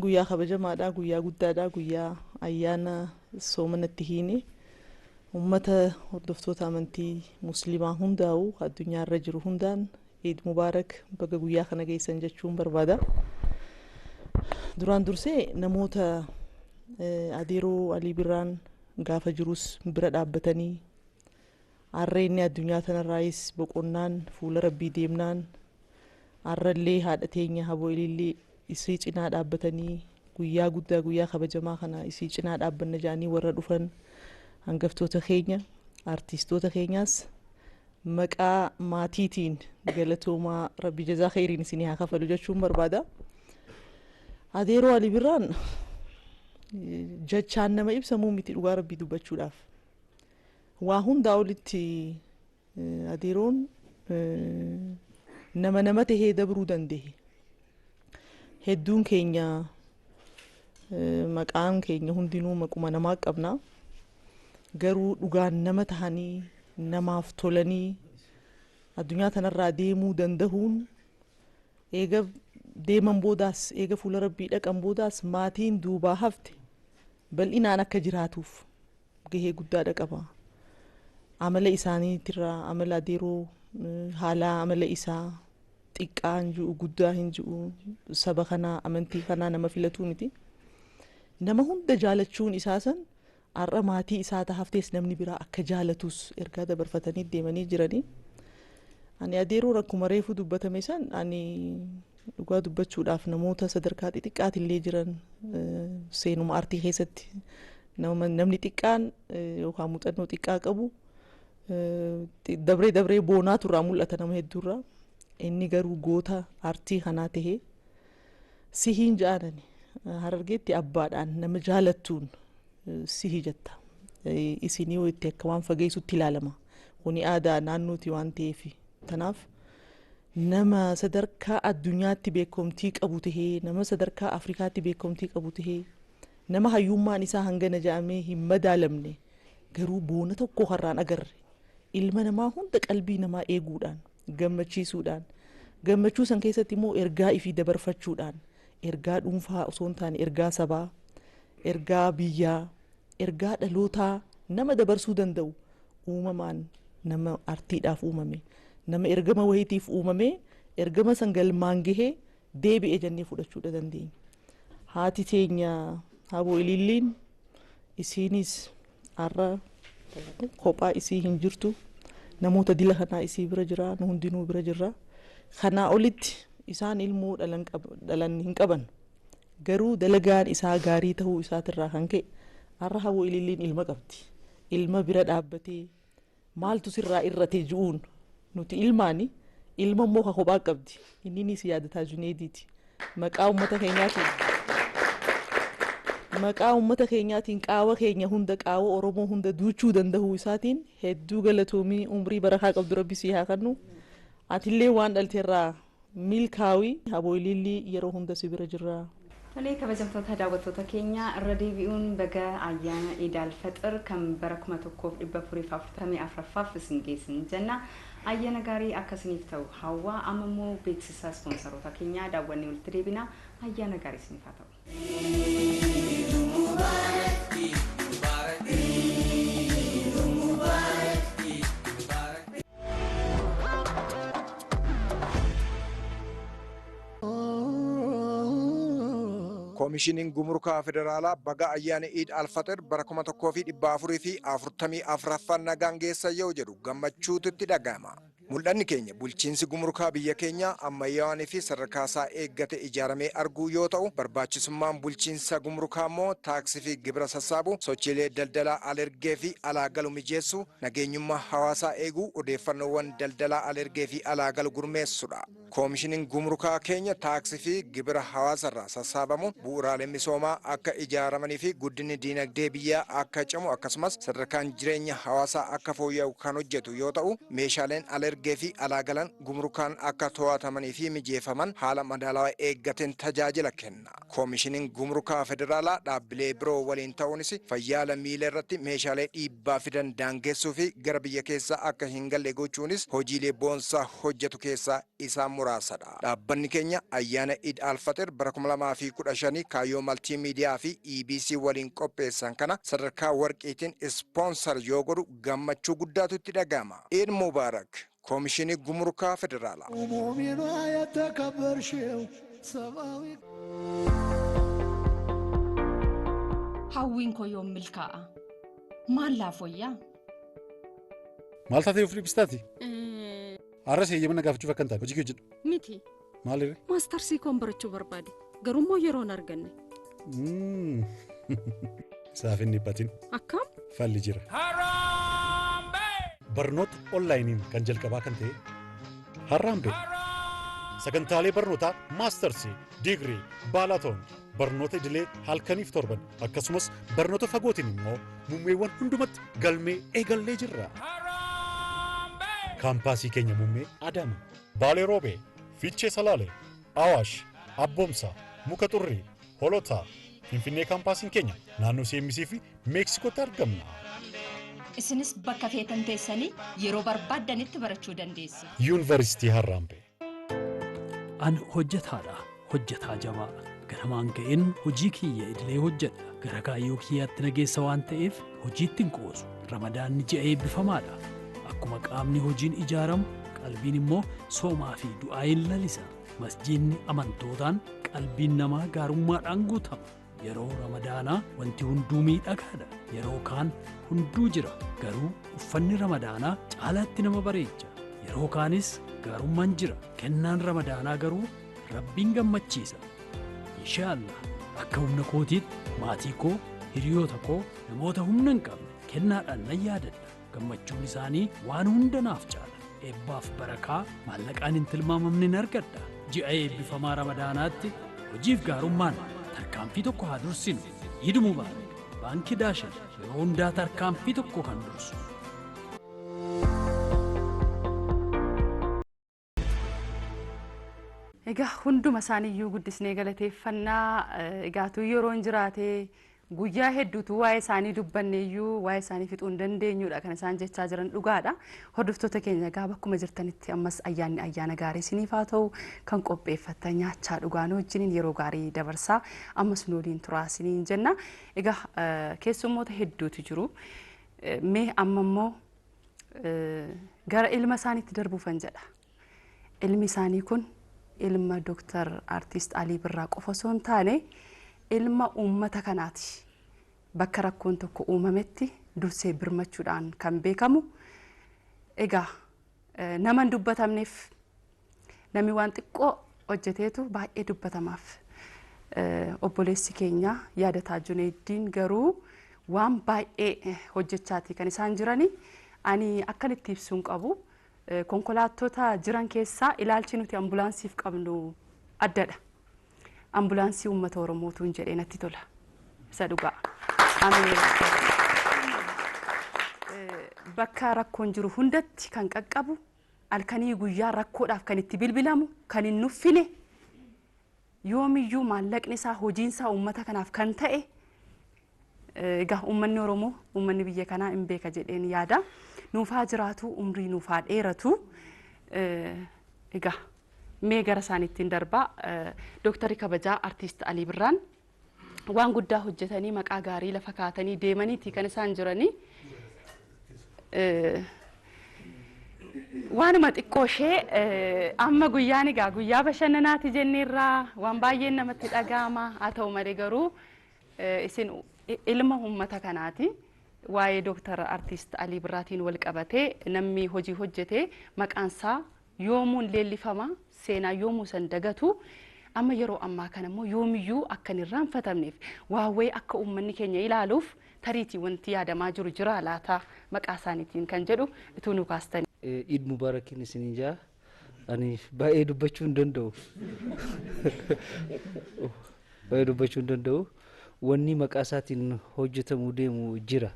guyyaa kabajamaadha, guyyaa guddaadha, guyyaa ayyaana soomanatti hiine uummata hordoftoota amantii musliimaa hundaa'u addunyaarra jiru hundaan Eid Mubaarak baga guyyaa kana geessan jechuun barbaada. Duraan dursee namoota adeeroo Alii Birraan gaafa jirus bira dhaabbatanii harreenni addunyaa tanarraayis boqonnaan fuula rabbii deemnaan harrallee haadha teenya haboo ilillee isii cinaa dhaabbatanii guyyaa guddaa guyyaa kabajamaa kana isii cinaa dhaabbanna jedhanii warra dhufan hangaftoota keenya artiistoota keenyaas maqaa maatiitiin galatoomaa rabbi jazaa khayriin isinii haa kafalu jechuun barbaada. Adeeroo Alii Birraan jechaan nama ibsamuu miti dhugaa rabbii dubbachuudhaaf. Waa hundaa olitti adeeroon nama nama tahee dabruu danda'e. Hedduun keenya maqaan keenya hundinuu maquma namaa qabna. Garuu dhugaan nama tahanii namaaf tolanii addunyaa tanarraa deemuu dandahuun eega deeman boodaas eega fuula rabbii dhaqan boodaas maatiin duubaa hafte bal'inaan akka jiraatuuf gahee guddaadha qaba. Amala isaaniitirraa amala adeeroo haala amala isaa xiqqaa hin jiru guddaa hin jiru saba kanaa amantii kanaa nama filatuu miti. Nama hunda jaalachuun isaa san har'a maatii isaa haftees namni biraa akka jaalatus ergaa dabarfatanii deemanii jiranii. Ani adeeroo akkuma reefu dubbatame san ani dhugaa dubbachuudhaaf namoota sadarkaa xixiqqaatillee jiran seenuma aartii keessatti namni xiqqaan yookaan muuxannoo xiqqaa qabu dabree dabree boonaatu irraa mul'ata nama hedduurraa. Inni garuu goota aartii kanaa tahee sihiin ja'anani Harargeetti abbaadhaan nama jaalattuun sihi jetta. Isinii itti akka waan fageessutti ilaalama. Kuni aadaa naannooti waan ta'eef. Kanaaf nama sadarkaa addunyaatti beekamtii qabu tahee nama sadarkaa Afrikaatti beekamtii qabu tahee nama hayyummaan isaa hangana ja'amee hin madaalamne garuu boona tokko har'aan agarre ilma namaa hunda qalbii namaa eeguudhaan gammachiisuudhaan gammachuu san keessatti immoo ergaa ifii dabarfachuudhaan ergaa dhuunfaa osoo hin taane ergaa sabaa ergaa biyyaa ergaa dhalootaa nama dabarsuu danda'u uumamaan nama artiidhaaf uumame nama ergama wayiitiif uumame ergama san galmaan gahee deebi'e jennee fudhachuudha dandeenya. Haati teenya Haboo Ililliin isiinis har'a kophaa isii hin jirtu namoota dila kanaa isii bira jira nu hundinuu bira jirra. Kanaa olitti isaan ilmoo dhalan hin qaban garuu dalagaan isaa gaarii ta'uu isaatirraa kan ka'e har'a Haboo Ililliin ilma qabdi. Ilma bira dhaabbatee maaltu sirraa irrate ji'uun nuti ilmaani ilma immoo ka kophaa qabdi inninis yaadataa Juneediiti maqaa uummata keenyaatiin. Maqaa uummata keenyaatiin qaawa keenya hunda qaawa Oromoo hunda duuchuu danda'uu isaatiin hedduu galatoomii umrii barakaa qabdu rabbi sii haa kennu. Atillee waan dhalteerraa milkaawii habooyilillii yeroo hunda si bira jirra. Tolee kabajamtoota daawwattoota keenya irra deebi'uun baga ayyaana Iid Faxir kan bara 1444ffaaf isin geessin jenna. Ayyaana gaarii akkasiniif ta'u hawwaa amma immoo beeksisa ispoonsaroota keenyaa daawwannee walitti deebina. Ayyaana gaarii isiniif haa ta'u. Koomishiniin Gumrukaa Federaalaa baga ayyaana Iid Alfaxir bara 1444ffaan nagaan geessa yoo jedhu gammachuutu itti dhaga'ama. Mul'anni keenya bulchiinsi gumrukaa biyya keenyaa ammayyaawanii fi sadarkaa isaa eeggate ijaaramee arguu yoo ta'u, barbaachisummaan bulchiinsa gumrukaa immoo taaksii fi gibira sassaabu, sochiilee daldalaa alergee fi alaa galu mijeessuu, nageenyummaa hawaasaa eeguu, odeeffannoowwan daldalaa alergee fi alaa galu gurmeessudha. Koomishiniin gumrukaa keenya taaksii fi gibira hawaasarraa sassaabamuun bu'uuraalee misoomaa akka ijaaramanii fi guddinni diinagdee biyyaa akka cimu akkasumas sadarkaan jireenya hawaasaa akka fooyya'u kan hojjetu yoo ta'u, meeshaaleen alergee fi alaa galan gumrukaan akka to'atamanii fi mijeeffaman haala madaalawaa eeggateen tajaajila kenna. Koomishiniin gumrukaa federaalaa dhaabbilee biroo waliin ta'uunis fayyaa lammiilee irratti meeshaalee dhiibbaa fidan daangessuu fi gara biyya keessaa akka hin galle gochuunis hojiilee boonsaa hojjetu keessaa isaan muraasadha. Dhaabbanni keenya ayyaana Iid Alfaxir bara 2015 kaayyoo maltiimiidiyaa fi EBC waliin qopheessan kana sadarkaa warqiitiin ispoonsar yoo godhu gammachuu guddaatu itti dhaga'ama. Iid Mubaarak. Koomishinii Gumrukaa Federaalaa. ሙእሚኗ የተከበርሽው ሰብአዊ Hawwiin koo yoom milkaa'a? Maal laaf wayyaa? Maal taatee of dhibbistaati? Har'as eeyyama na gaafachuuf akka hin taane hojii kee hojjedhu. Miti. Maal irree? Maastarsii koon barachuu barbaade. Garuu yeroo hin arganne. Isaaf hin dhiphatin. Akkam? Falli jira. Barnoota onlaayiniin kan jalqabaa kan ta'e Harraambee. Sagantaalee barnootaa maastarsii, digirii, baalaatoon, barnoota idilee halkaniif torban akkasumas barnoota fagootiin immoo muummeewwan hundumatti galmee eegallee jirra. Kaampaasii keenya muummee Adama, Baalee Roobee, Fiichee Salaalee, Awaash, Abboomsaa, Muka Xurrii, Holotaa, Finfinnee kaampaasiin keenya naannoo CMC fi Meeksikootti argamna. Isinis bakka feetan teessanii yeroo barbaaddanitti barachuu dandeessu. Yuunivarsiitii Harraambee. An hojjetaadha. Hojjetaa jabaa. Ganamaan ka'een hojii kiyya idilee hojjedha. Gara kaayyoo kiyyaatti na geessa waan ta'eef hojiitti hin qoosu. Ramadaanni ji'a eebbifamaadha. Akkuma qaamni hojiin ijaaramu qalbiin immoo soomaa fi du'aayin lalisa. Masjiidni amantootaan qalbiin namaa gaarummaadhaan guutama. Yeroo ramadaanaa wanti hunduu miidhagaadha. Yeroo kaan hunduu jira. Garuu uffanni ramadaanaa caalaatti nama bareecha. Yeroo kaanis gaarummaan jira. Kennaan ramadaanaa garuu rabbiin gammachiisa. Inshaallah akka humna kootiitti maatii koo, hiriyoota koo, namoota humna hin qabne kennaadhaan nan yaadadha. Gammachuun isaanii waan hunda naaf caala. Eebbaaf barakaa maallaqaan hin tilmaamamne nan argadha. Ji'a eebbifamaa ramadaanaatti hojiif gaarummaan tarkaanfii tokko haa dursinu. Iid Mubaarak. Baankii Daashin yeroo hundaa tarkaanfii tokko kan dursu. Egaa hunduma isaaniiyyuu guddisnee galateeffannaa egaatu yeroon jiraate guyyaa hedduutu waa'ee isaanii dubbanneeyyuu waa'ee isaanii fixuu hin dandeenyudha kan isaan jechaa jiran dhugaadha. Hordoftoota keenya egaa bakkuma jirtanitti ammas ayyaanni ayyaana gaarii isiniif haa ta'u kan qopheeffattan nyaachaa dhugaan wajjiniin yeroo gaarii dabarsaa ammas nu waliin turaa isiniin jenna. Egaa keessummoota hedduutu jiru. Mee amma immoo gara ilma isaaniitti darbuufan jedha. Ilmi isaanii kun ilma Dooktar Artiist Alii Birraa qofa osoo hin taane ilma uummata kanaati. Bakka rakkoon tokko uumametti dursee birmachuudhaan kan beekamu. Egaa nama hin dubbatamneef namni waan xiqqoo hojjeteetu baay'ee dubbatamaaf. Obboleessi keenya Yaadataa Junaayiddiin garuu waan baay'ee hojjechaati kan isaan jirani. Ani akkan itti ibsuun qabu. Konkolaattota jiran keessaa ilaalchi nuti ambulaansiif qabnu addadha. Ambulaansii uummata Oromootu hin jedhee natti tola. Isa dhugaa. Ameen. Bakka rakkoon jiru hundatti kan qaqqabu, halkanii guyyaa rakkoodhaaf kan itti bilbilamu, kan hin nuffine, yoomiyyuu maallaqni isaa hojiin isaa uummata kanaaf kan ta'e, egaa uummanni Oromoo uummanni biyya kanaa hin beeka jedheen yaada. Nuufaa jiraatu, umrii nuufaa dheeratu. Egaa mee gara isaaniittiin darbaa. Dooktarri kabajaa Artiist Alii Birraan waan guddaa hojjetanii maqaa gaarii lafa kaatanii deemaniiti kan isaan jiranii. Waanuma xiqqoo ishee amma guyyaan egaa guyyaa bashannanaati jenneerraa waan baay'een namatti dhaga'ama. Haa ta'u malee garuu isin ilma uummata kanaati. Waa'ee Dooktar Artiist Alii Birraatiin wal qabatee namni hojii hojjete maqaan isaa yoomuun leellifama, seenaa yoomuu san dagatu. Amma yeroo ammaa kana immoo yoomiyyuu akka hin irraanfatamneef waawwee akka uummanni keenya ilaaluuf tariitii wanti yaadamaa jiru jira laata maqaa isaaniitiin kan jedhu utuu nu kaastani. Iid Mubaarakiin isiniin jaa. Ani baay'ee dubbachuu hin danda'u. Baay'ee dubbachuu hin danda'u. Wanni maqaa isaatiin hojjetamuu deemu jira.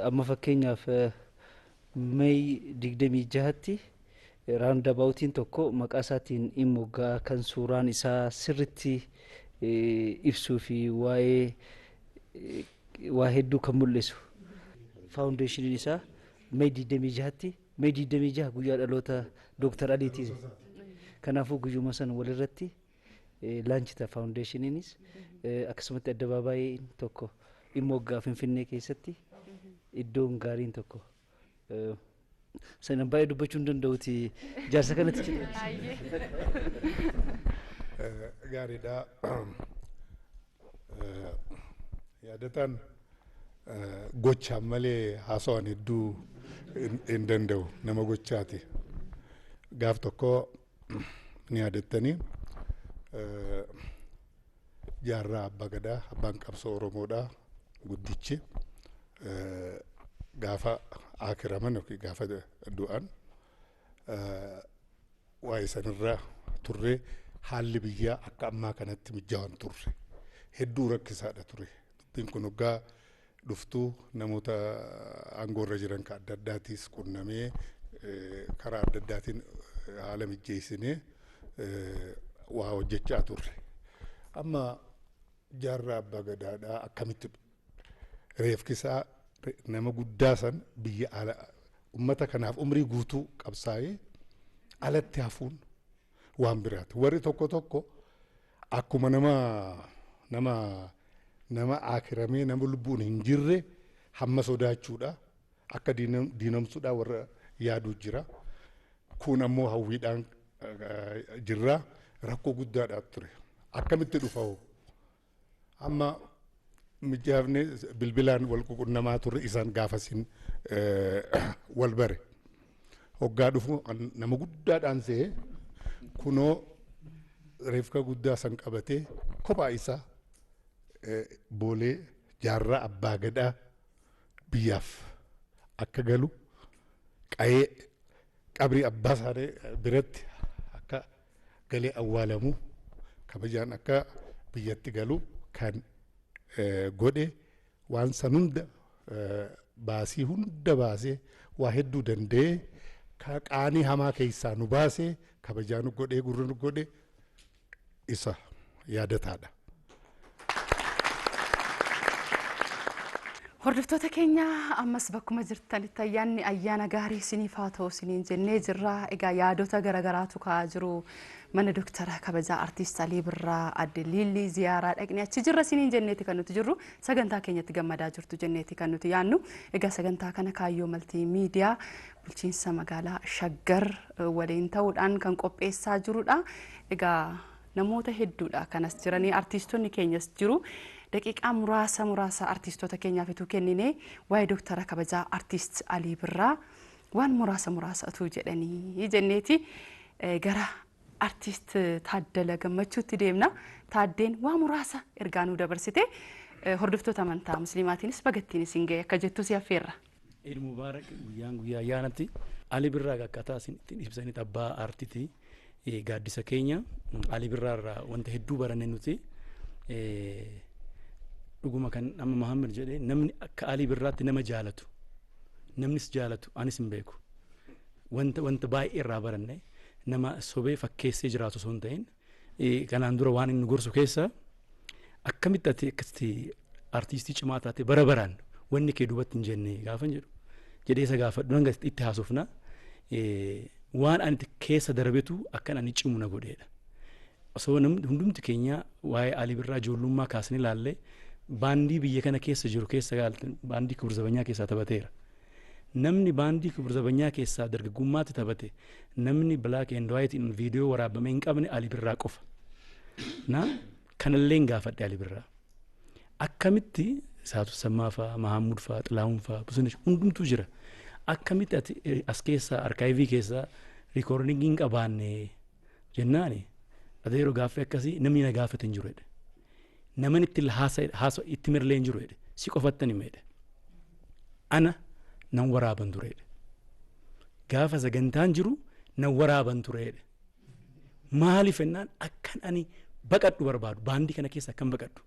Amma fakkeenyaaf May 26tti roundabout tokko maqaa isaatiin in moggaa kan suuraan isaa sirritti ibsuu fi waa'ee waa hedduu kan mul'isu. Faawundeeshiniin isaa May 26tti, May 26 guyyaa dhaloota Dooktar Aliiti. Kanaafuu guyyuma sana walirratti laanchita faawundeeshiniinis, akkasumatti addabaabaayii tokko in moggaa Finfinnee keessatti iddoon gaariin tokko. Sana baay'ee dubbachuu hin danda'uti jaarsa kanatti. Gaariidha. Yaadataan gochaan malee haasawaan hedduu hin danda'u, nama gochaati. Gaaf tokko ni yaadattanii jaarraa abbaa gadaa abbaan qabsoo Oromoodhaa guddichi gaafa akiraman yookiin gaafa du'an waa'ee sanirra turre, haalli biyyaa akka ammaa kanatti mijaawaan turre, hedduu rakkisaadha ture. Dubbiin kun hoggaa dhuftuu namoota aangoorra jiran kan adda addaatiis qunnamee karaa adda addaatiin haala mijeessinee waa hojjechaa turre. Amma jaarraa abbaa gadaadhaa akkamitti reefkisaa nama guddaa san biyya ala ummata kanaaf umrii guutuu qabsaa'ee alatti hafuun waan biraati. Warri tokko tokko akkuma nama nama nama akiramee nama lubbuun hin jirre hamma sodaachuudha akka diinamsuudha warra yaaduu jira. Kun ammoo hawwiidhaan jirra, rakkoo guddaadha ture. Akkamitti dhufa hoo? Amma mijaafne bilbilaan wal ququnnamaa turre, isaan gaafasin wal bare. Hoggaa dhufu nama guddaadhaan se'ee kunoo reefka guddaa san qabatee kophaa isaa Boolee jaarraa abbaa gadaa biyyaaf akka galu qa'ee qabrii abbaa isaanii biratti akka galee awwaalamu kabajaan akka biyyatti galu kan godhe, waan san hunda baasii hunda baasee waa hedduu danda'ee ka qaanii hamaa keessaa nu baasee kabajaa nu godhee gurra nu godhe isa yaadataadha. Hordoftoota keenya, ammas bakkuma jirtanitti ayyaanni ayyaana gaarii isiniif haa ta'u isiniin jennee jirra. Egaa yaadota garaagaraatu ka'aa jiru. Mana Dooktara kabajaa Artiist Alii Birraa Adde Liillii ziyaaraa dhaqnee achi jirra isiniin jenneeti kan nuti jirru. Sagantaa keenyatti gammadaa jirtu jenneeti kan nuti yaannu. Egaa sagantaa kana Kaayyoo Maltii Miidiyaa bulchiinsa magaalaa Shaggar waliin ta'uudhaan kan qopheessaa jirudha. Egaa namoota hedduudha kanas jiranii, artiistonni keenyas jiru. Daqiiqaa muraasa muraasa artiistota keenyaaf ituu kennine waa'ee Dooktara kabajaa Artiist Alii Birraa waan muraasa muraasa utuu jedhanii jenneeti gara Artiist Taaddala Gammachuutti deemna. Taaddeen waa muraasa ergaa nuu dabarsite, hordoftoota amantaa musliimaatiinis bagattiin isin ga'e akka jettu si affeerra. Eid Mubaarak. Guyyaan guyyaa ayyaanatti. Ali Birraa akkaataa isin ittiin ibsanitti abbaa aartiiti. Gaaddisa keenya. Ali Birraa irraa wanta hedduu baranne nuti. Dhuguma kan amma Mahammad jedhee namni akka Alii Birraatti nama jaalatu namnis jaalatu anis hin beeku. Wanta baay'ee irraa baranne nama sobee fakkeessee jiraatu osoo hin ta'in kanaan dura waan inni gorsu keessa akkamitti ati akkasitti artiistii cimaa taate bara baraan wanni kee duubatti hin jenne gaafa jedhu jedhee isa gaafadhu hanga itti haasofna waan ani keessa darbetu akkan ani cimu na godheedha. Osoo namni hundumti keenya waa'ee Alii Birraa ijoollummaa kaasnee ilaalle baandii biyya kana keessa jiru keessa baandii Kibur Zabanyaa keessaa taphateera. Namni baandii Kibur Zabanyaa keessaa dargaggummaatti taphate namni black and white viidiyoo waraabame hin qabne Alii Birraa qofa. Na kanallee hin gaafadhe Alii Birraa. Akkamitti Saatu Sammaa fa'aa, Mahammud fa'aa, Xilahuun fa'aa, Busunesh hundumtuu jira. Akkamitti ati as keessaa arkaayivii keessaa rikoordingii hin qabaanne jennaani ati yeroo gaaffii akkasii namni na gaafate hin jiru jedhe. Namni itti haasa itti mirlee hin jiru jedhe. Si qofattan hima jedhe. Ana nan waraaban ture jedhe. Gaafa sagantaan jiru nan waraaban ture jedhe. Maaliif jennaan akkan ani baqadhu barbaadu baandii kana keessa akkan baqadhu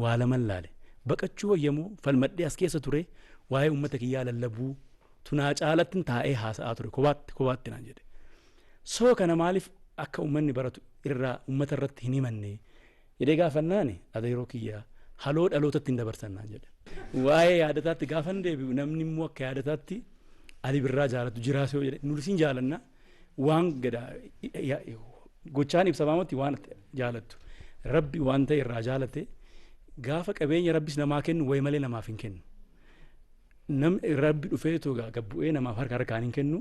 waa laman laale. Baqachuu wayyamoo falmadhee as keessa ture waa'ee uummata kiyyaa lallabuu tunaa caalatti taa'ee haasa'aa ture kophaatti naan jedhe. Soo kana maaliif akka uummanni baratu irraa uummata irratti hin himanne jedhee gaafannaani ati yeroo kiyyaa haloo dhalootatti hin dabarsan naan jedhe. Waa'ee yaadataatti gaafan deebi'u namni immoo akka yaadataatti Alii Birraa jaalatu jiraasoo jedhe nuti jaalanna waan gada gochaan ibsamaamatti waan jaalattu rabbi waan ta'e irraa jaalate gaafa qabeenya rabbis namaa kennu wayi malee namaaf hin kennu. Namni rabbi dhufee togaa gabbu'ee namaaf harka harkaan hin kennu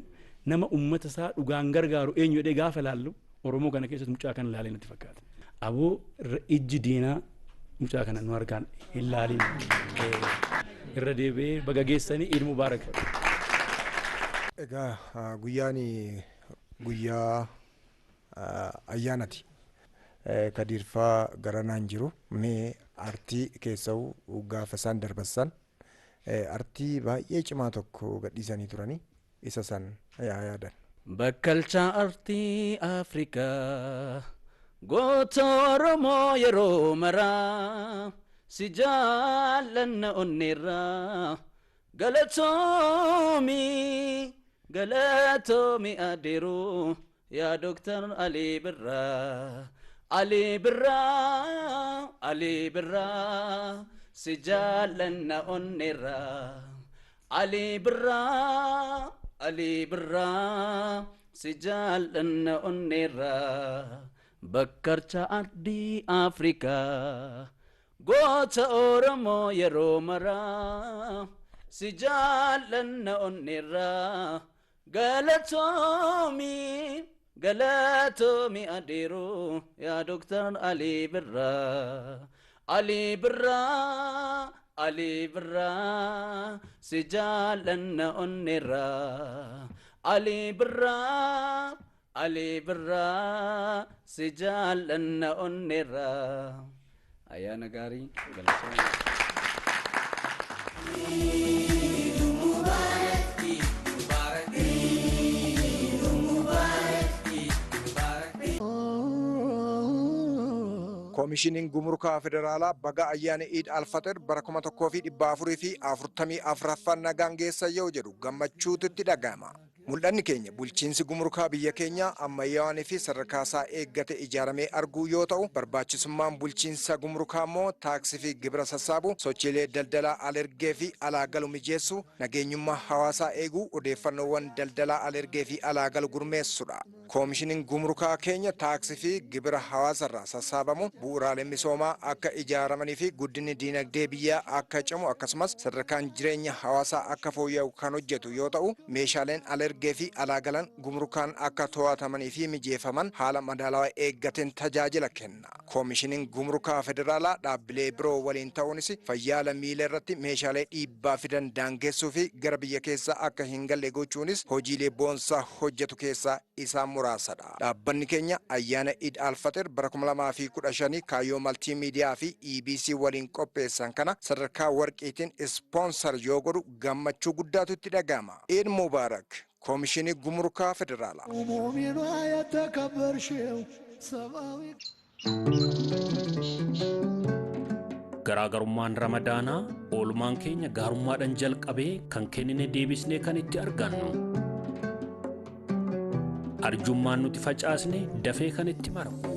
nama uummata isaa dhugaan gargaaru eenyu jedhee gaafa laallu Oromoo kana keessatti mucaa kana laalee natti fakkaata. Aboo ijji diinaa mucaa kana nu harkaan hin laalin. Irra deebi'ee baga geessanii Iid Mubaarak. Egaa guyyaan guyyaa ayyaanati. Kadiirfaa garanaan jiru mee artii keessa'u gaafa isaan darbassan artii baay'ee cimaa tokko gadhiisanii turanii isa san yaadan. Bakkalcha artii Afrikaa goota Oromoo yeroo maraa si jaallanna onneerraa galatoomi galatoomi adeeroo yaa Dooktar Alii Birraa. Alii Birraa, Alii Birraa, si jaallanna onneerraa. Alii Birraa, Alii Birraa, si jaallanna onneerraa. Bakkalcha ardii Afrikaa, goota Oromoo yeroo maraa, si jaallanna onneerraa. Galatoomi. Galatoomi adeeroo yaa Dooktar Alii Birraa. Alii Birraa, Alii Birraa, si jaallanna onneerraa. Alii Birraa, Alii Birraa, si jaallanna onneerraa. Ayyaana gaarii galatoomi. Koomishiniin Gumrukaa Federaalaa baga ayyaana Iid Alfaxir bara 1444ffaan nagaan geessa yoo jedhu gammachuutu itti dhaga'ama. Mul'anni keenya bulchiinsi gumrukaa biyya keenyaa ammayyaawanii fi sadarkaa isaa eeggate ijaaramee arguu yoo ta'u barbaachisummaan bulchiinsa gumrukaa immoo taaksii fi gibira sassaabu, sochiilee daldalaa alergee fi alaa galu mijeessu, nageenyummaa hawaasaa eeguu, odeeffannoowwan daldalaa alergee fi alaa galu gurmeessudha. Koomishiniin gumrukaa keenya taaksii fi gibira hawaasarraa sassaabamu bu'uuraaleen misoomaa akka ijaaramanii fi guddinni diinagdee biyyaa akka cimu akkasumas sadarkaan jireenya hawaasaa akka fooyya'u kan hojjetu yoo ta'u meeshaaleen alergee fi alaa galan gumrukaan akka to'atamanii fi mijeeffaman haala madaalawaa eeggateen tajaajila kenna. Koomishiniin gumrukaa federaalaa dhaabbilee biroo waliin ta'uunis fayyaa lammiilee irratti meeshaalee dhiibbaa fidan daangessuu fi gara biyya keessaa akka hin galle gochuunis hojiilee boonsaa hojjetu keessaa isaan muraasadha. Dhaabbanni keenya ayyaana Iid Alfaxir bara 2015 kaayyoo maltiimiidiyaa fi EBC waliin qopheessan kana sadarkaa warqiitiin ispoonsar yoo godhu gammachuu guddaatu itti dhaga'ama. Iid Mubaarak. Koomishinii Gumrukaa Federaalaa. Garaagarummaan Ramadaanaa oolmaan keenya gaarummaadhaan jalqabee kan kennine deebisnee kan itti argannu. Arjummaan nuti facaasne dafee kan itti margu.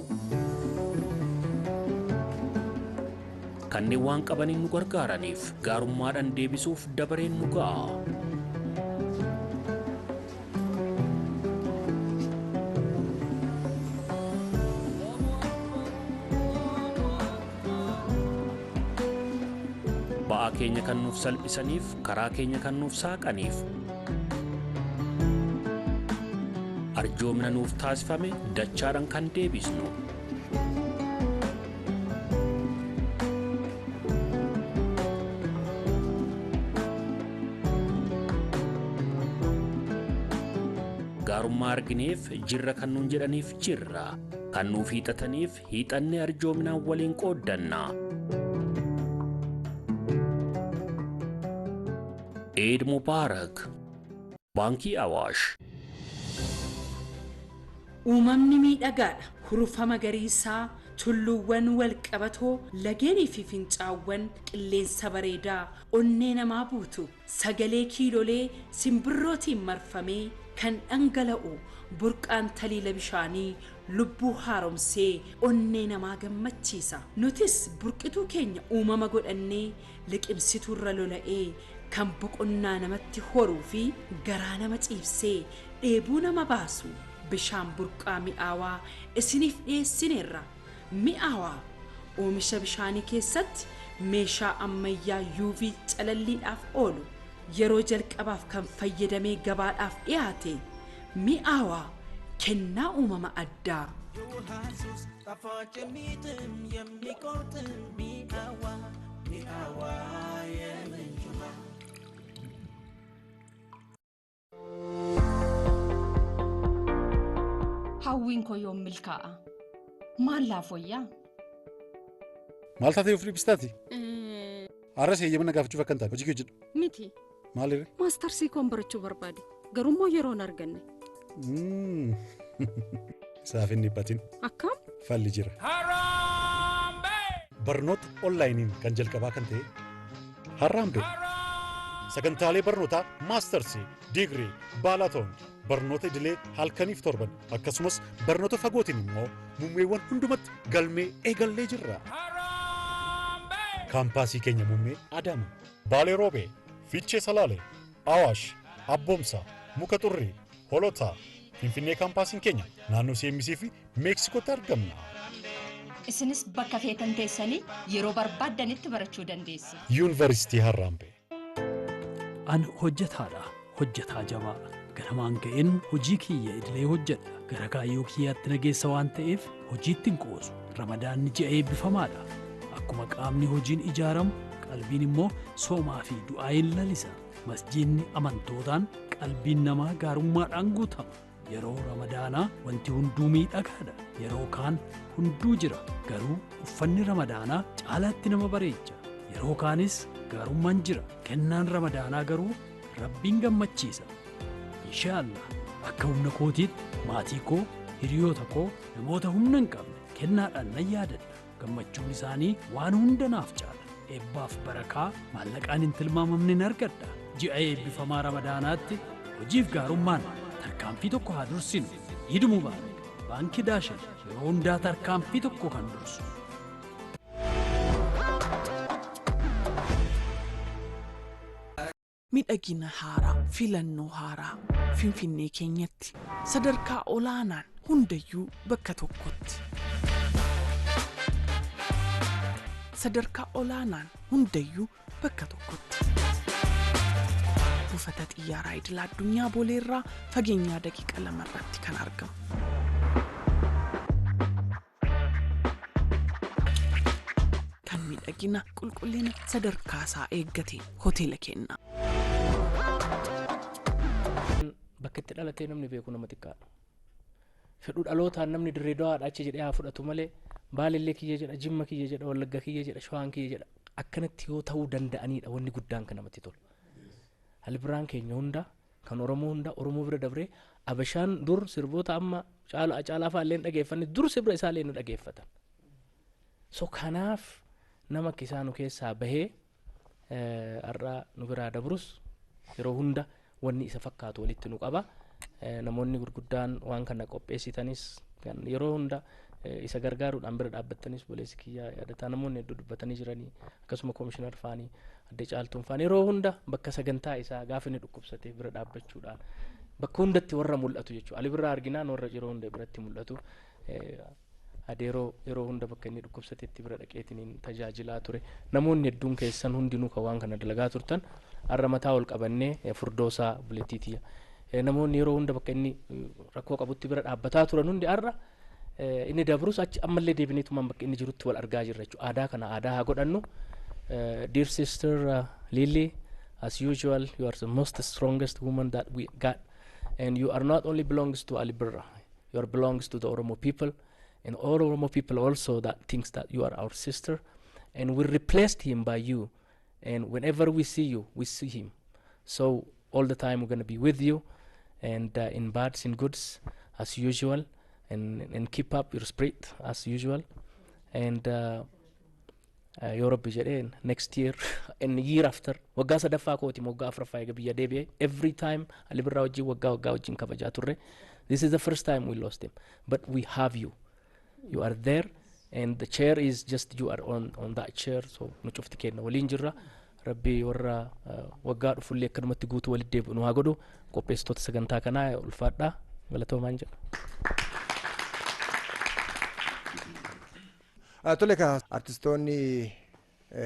Kanneen waan qabaniin nu gargaaraniif gaarummaadhaan deebisuuf dabareen nu ga'a. Ba'aa keenya kan nuuf salphisaniif, karaa keenya kan nuuf saaqaniif, arjoomna nuuf taasifame dachaadhaan kan deebisnu. Gaarummaa argineef jirra kan nuun jedhaniif jirra, kan nuuf hiixataniif hiixannee arjoominaan waliin qooddanna. Eid Mubarak. Baankii Awaash. Uumamni miidhagaadha. Hurufa magariisaa, tulluuwwan walqabatoo, lageenii fi fincaawwan qilleensa bareedaa onnee namaa buutu, sagalee kiilolee simbirrootiin marfamee kan dhangala'u burqaan taliila bishaanii lubbuu haaromsee onnee namaa gammachiisa. Nutis burqituu keenya uumama godhannee liqimsituurra lola'ee kan boqonnaa namatti horuu fi garaa nama ciibsee dheebuu nama baasu bishaan burqaa mi'aawaa isiniif dhiyeessineerra. Mi'aawaa oomisha bishaanii keessatti meeshaa ammayyaa UV calalliidhaaf oolu yeroo jalqabaaf kan fayyadamee gabaadhaaf dhiyaate mi'aawaa kennaa uumama addaa. Hawwiin koo yoom milkaa'a? Maal laaf wayyaa? Maal taatee of dhibbistaati? Har'as eeyyama na gaafachuuf akka hin taane hojii kee hojjedhu. Miti. Maalirra? Maastarsii koon barachuu barbaade. Garuu yeroo hin arganne. Isaaf hin dhiphatin. Akkam? Falli jira. Barnoota onlaayiniin kan jalqabaa kan ta'e Harraambee. Sagantaalee barnootaa maastarsii, digirii, baalaatoon, barnoota idilee halkaniif torban akkasumas barnoota fagootiin immoo muummeewwan hundumatti galmee eegallee jirra. Kaampaasii keenya muummee Adama, Baalee Roobee, Fiichee Salaalee, Awaash, Abboomsaa, Muka Xurrii, Holotaa, Finfinnee kaampaasiin keenya naannoo CMC fi Meeksikootti argamna. Isinis bakka feetan teessanii yeroo barbaaddanitti barachuu dandeessu. Yuunivarsiitii Harraambee. An hojjetaadha. Hojjetaa jabaa. Ganamaan ka'een hojii kiyya idilee hojjedha. Gara kaayyoo kiyyaatti na geessa waan ta'eef hojiitti hin qoosu. Ramadaanni ji'a eebbifamaadha. Akkuma qaamni hojiin ijaaramu qalbiin immoo soomaa fi du'aayin lalisa. Masjiidni amantootaan qalbiin namaa gaarummaadhaan guutama. Yeroo ramadaanaa wanti hunduu miidhagaadha. Yeroo kaan hunduu jira. Garuu uffanni ramadaanaa caalaatti nama bareecha. Yeroo kaanis gaarummaan jira. Kennaan ramadaanaa garuu Rabbiin gammachiisa. Inshaallah akka humna kootiitti maatii koo, hiriyoota koo, namoota humna hin qabne kennaadhaan nan yaadadha. Gammachuun isaanii waan hunda naaf caala. Eebbaaf barakaa maallaqaan hin tilmaamamne nan argadha. Ji'a eebbifamaa ramadaanaatti hojiif gaarummaan tarkaanfii tokko haa dursinu. Iid Mubaarak. Baankii Daashin yeroo hundaa tarkaanfii tokko kan dursu. Miidhagina haaraa, filannoo haaraa, Finfinnee keenyatti sadarkaa olaanaan hundayyuu bakka tokkotti. Sadarkaa olaanaan hundayyuu bakka tokkotti. Buufata xiyyaaraa idil addunyaa Booleerraa fageenyaa daqiiqa 2 irratti kan argamu. Kan miidhagina qulqullina sadarkaa isaa eeggate hoteela kenna. Bakka itti dhalatee namni beeku nama xiqqaadha. Fedhuu dhalootaan namni dirree dawaadha achi jedhee haa fudhatu malee Baalellee kiyya jedha, Jimma kiyya jedha, Wallagga kiyya jedha, Shawaan kiyya jedha. Akkanatti yoo ta'uu danda'anidha wanni guddaan kan namatti tolu. Albiraan keenya hunda kan Oromoo hunda Oromoo bira dabree Abashaan dur sirboota amma caalaa fa'aa illee dhageeffanne dur sirba isaa illee nu dhageeffatan. So kanaaf Nama akka isaa nu keessaa bahee har'a nu biraa dabrus yeroo hunda wanni isa fakkaatu walitti nu qaba. Namoonni gurguddaan waan kana qopheessitanis, kan yeroo hunda isa gargaaruudhaan bira dhaabbattanis, boleessi kiyyaa yaadataa, namoonni hedduu dubbatanii jiranii, akkasuma koomishinar faanii, adde Caaltuun faanii, yeroo hunda bakka sagantaa isaa gaafa inni dhukkubsatee bira dhaabbachuudhaan bakka hundatti warra mul'atu jechuudha. Ali Birraa arginaan warra yeroo hunda biratti mul'atu. Adeeroo yeroo hunda bakka inni dhukkubsatetti bira dhaqeetiniin tajaajilaa ture. Namoonni hedduun keessan hundinuu kan waan kana dalagaa turtan har'a mataa ol qabannee furdoosaa bulettiitiya. Namoonni yeroo hunda bakka inni rakkoo qabutti bira dhaabbataa turan hundi har'a inni dabrus achi ammallee deebineetumaan bakka inni jirutti wal argaa jirra jechuudha. Aadaa kana aadaa haa godhannu. Dear sister Lily, as usual, you are the most strongest woman that we got. And you are not only belongs to Ali Birra, you are belongs to the Oromo people, and all Oromo people also that thinks that you are our sister. And we replaced him by you. And whenever we see you, we see him. So all the time we're going to be with you, and in bads and goods, as usual, and keep up your spirit as usual. And yoo Rabbi jedheen next year and year after, waggaa sadaffaa kooti, waggaa afuraffaa eega biyya deebi'e, every time Ali Birraa wajjin waggaa waggaa wajjin kabajaa turre. This is the first time we lost him, but we have you. You are there, and the chair is just you are on that chair. So nu cufti kenna waliin jirra. Rabbi warra waggaa dhufullee akkanumatti guutuu walitti deebi'u nu haa godhu. Qopheessitoota sagantaa kanaa ulfaadhaa, galatoomaan jedha. Tole kaa, artistoonni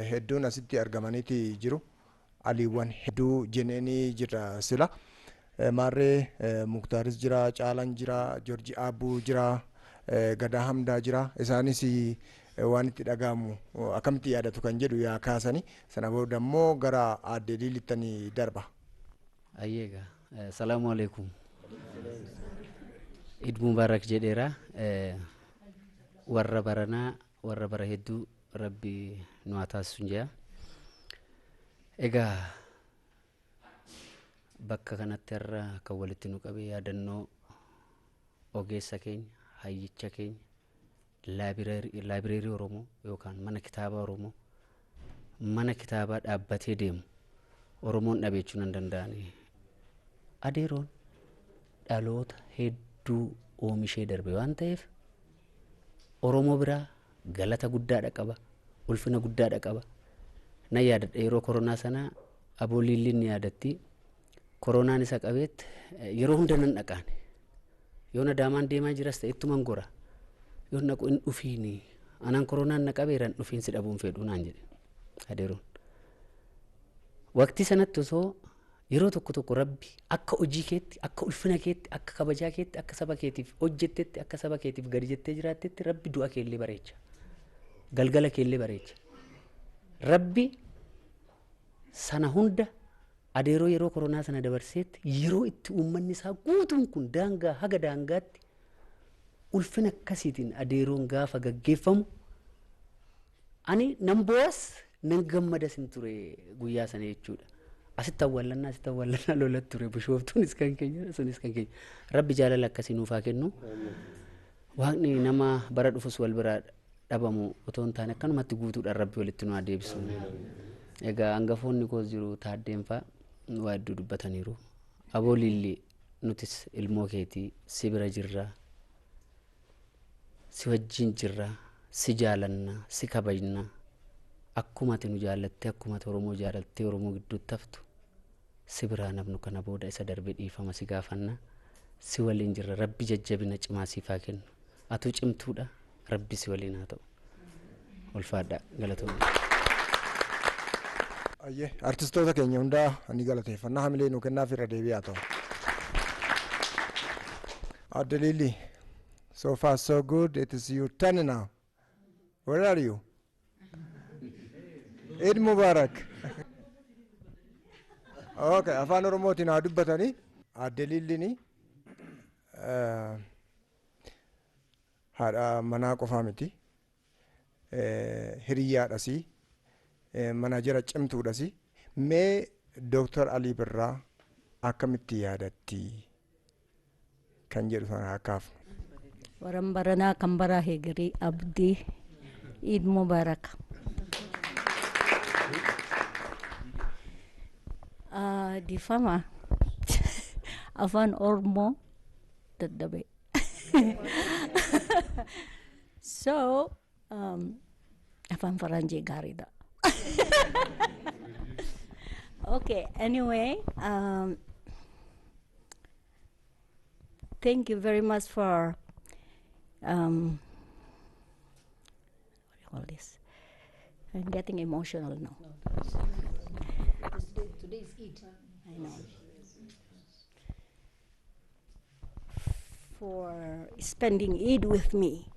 hedduun asitti argamaniiti jiru. Aliiwwan hedduu jeneenii jira sila. Maarree Muktaaris jira, Caalaan jira, Joorji Abbuu jira, Gadaa Hamdaa jira. Isaanis waan itti dhaga'amu akkamitti yaadatu kan jedhu yaa kaasani. Sana booda immoo gara aadde Liilittanii darba. Ayyeega. Salaamu alaikum. Eid Mubarak jedheera. Warra baranaa warra bara hedduu Rabbi nu haa taasisu jedha. Egaa bakka kanatti har'a kan walitti nu qabe yaadannoo ogeessa keenya, hayyicha keenya, laabireerii Oromoo yookaan mana kitaabaa Oromoo, mana kitaabaa dhaabbatee deemu Oromoon dhabe jechuun hin danda'ani. Adeeroon dhaloota hedduu oomishee darbe waan ta'eef Oromoo biraa galata guddaadha qaba, ulfina guddaadha qaba. Nan yaadadha yeroo koronaa sana aboo Liilliin ni yaadatti. Koronaan isa qabeet yeroo hunda nan dhaqaane. Yoon Adaamaan deemaa jiras ta'e ittuman gora. Yoon dhaqu hin dhufiini. Anaan koronaan na qabeera, hin dhufiin, si dhabuun fedhu naan jedhe adeeroon. Waqtii sanatti osoo yeroo tokko tokko Rabbi akka hojii keetti, akka ulfina keetti, akka kabajaa keetti, akka saba keetiif hojjettetti, akka saba keetiif gadi jettee jiraattetti Rabbi du'a keellee bareecha. Galgala keellee bareecha. Rabbi sana hunda adeeroo yeroo koronaa sana dabarseetti yeroo itti uummanni isaa guutuun kun daangaa haga daangaatti ulfina akkasiitiin adeeroon gaafa gaggeeffamu ani nan bo'as nan gammadas hin ture guyyaa sana jechuudha. Asitti awwaallannaa, asitti awwaallannaa lolatti ture. Bishooftuunis kan keenya, sunis kan keenya. Rabbi jaalala akkasii nuuf haa kennu. Waaqni nama bara dhufus wal biraa dhabamu otoo hin taane akkanumatti guutuudhaan Rabbi walitti nu haa deebisu. Egaa hangafoonni koos jiru, Taaddeen fa'a waa hedduu dubbataniiru. Aboo Liilli, nutis ilmoo keetii si bira jirra. Si wajjin jirra. Si jaalanna, si kabajna. Akkuma ati nu jaallattee, akkuma ati Oromoo jaalattee Oromoo gidduutti haftu si biraa namnu kana booda isa darbe dhiifama si gaafanna. Si waliin jirra. Rabbi jajjabina cimaa siif haa kennu. Atuu cimtuudha. Rabbi si waliin haa ta'u. Ulfaadhaa, galatoomna. Ayyee, artistoota keenya hundaa ni galateeffannaa, hamilee nuu kennaaf irra deebi'aa ta'u. Adde Lili, so far so good. It is your turn now. Where are you? Eid Mubarak. Okay, afaan Oromootiin haa dubbatanii. Adde Lillini haadha manaa qofaa miti. Hiriyyaadhasi. Manaajera cimtuudhasi. Mee Dooktar Alii Birraa akkamitti yaadatti kan jedhu sana haa kaafnu. Waran baranaa kan baraa heegarii abdii, Eid Mubarak. Dhiifama afaan Oromoo dadhabe. So afaan Faranjii gaariidha. Okay, anyway, thank you very much for what do you call this? I'm getting emotional now. Today is Eid. I know. For spending Eid with me,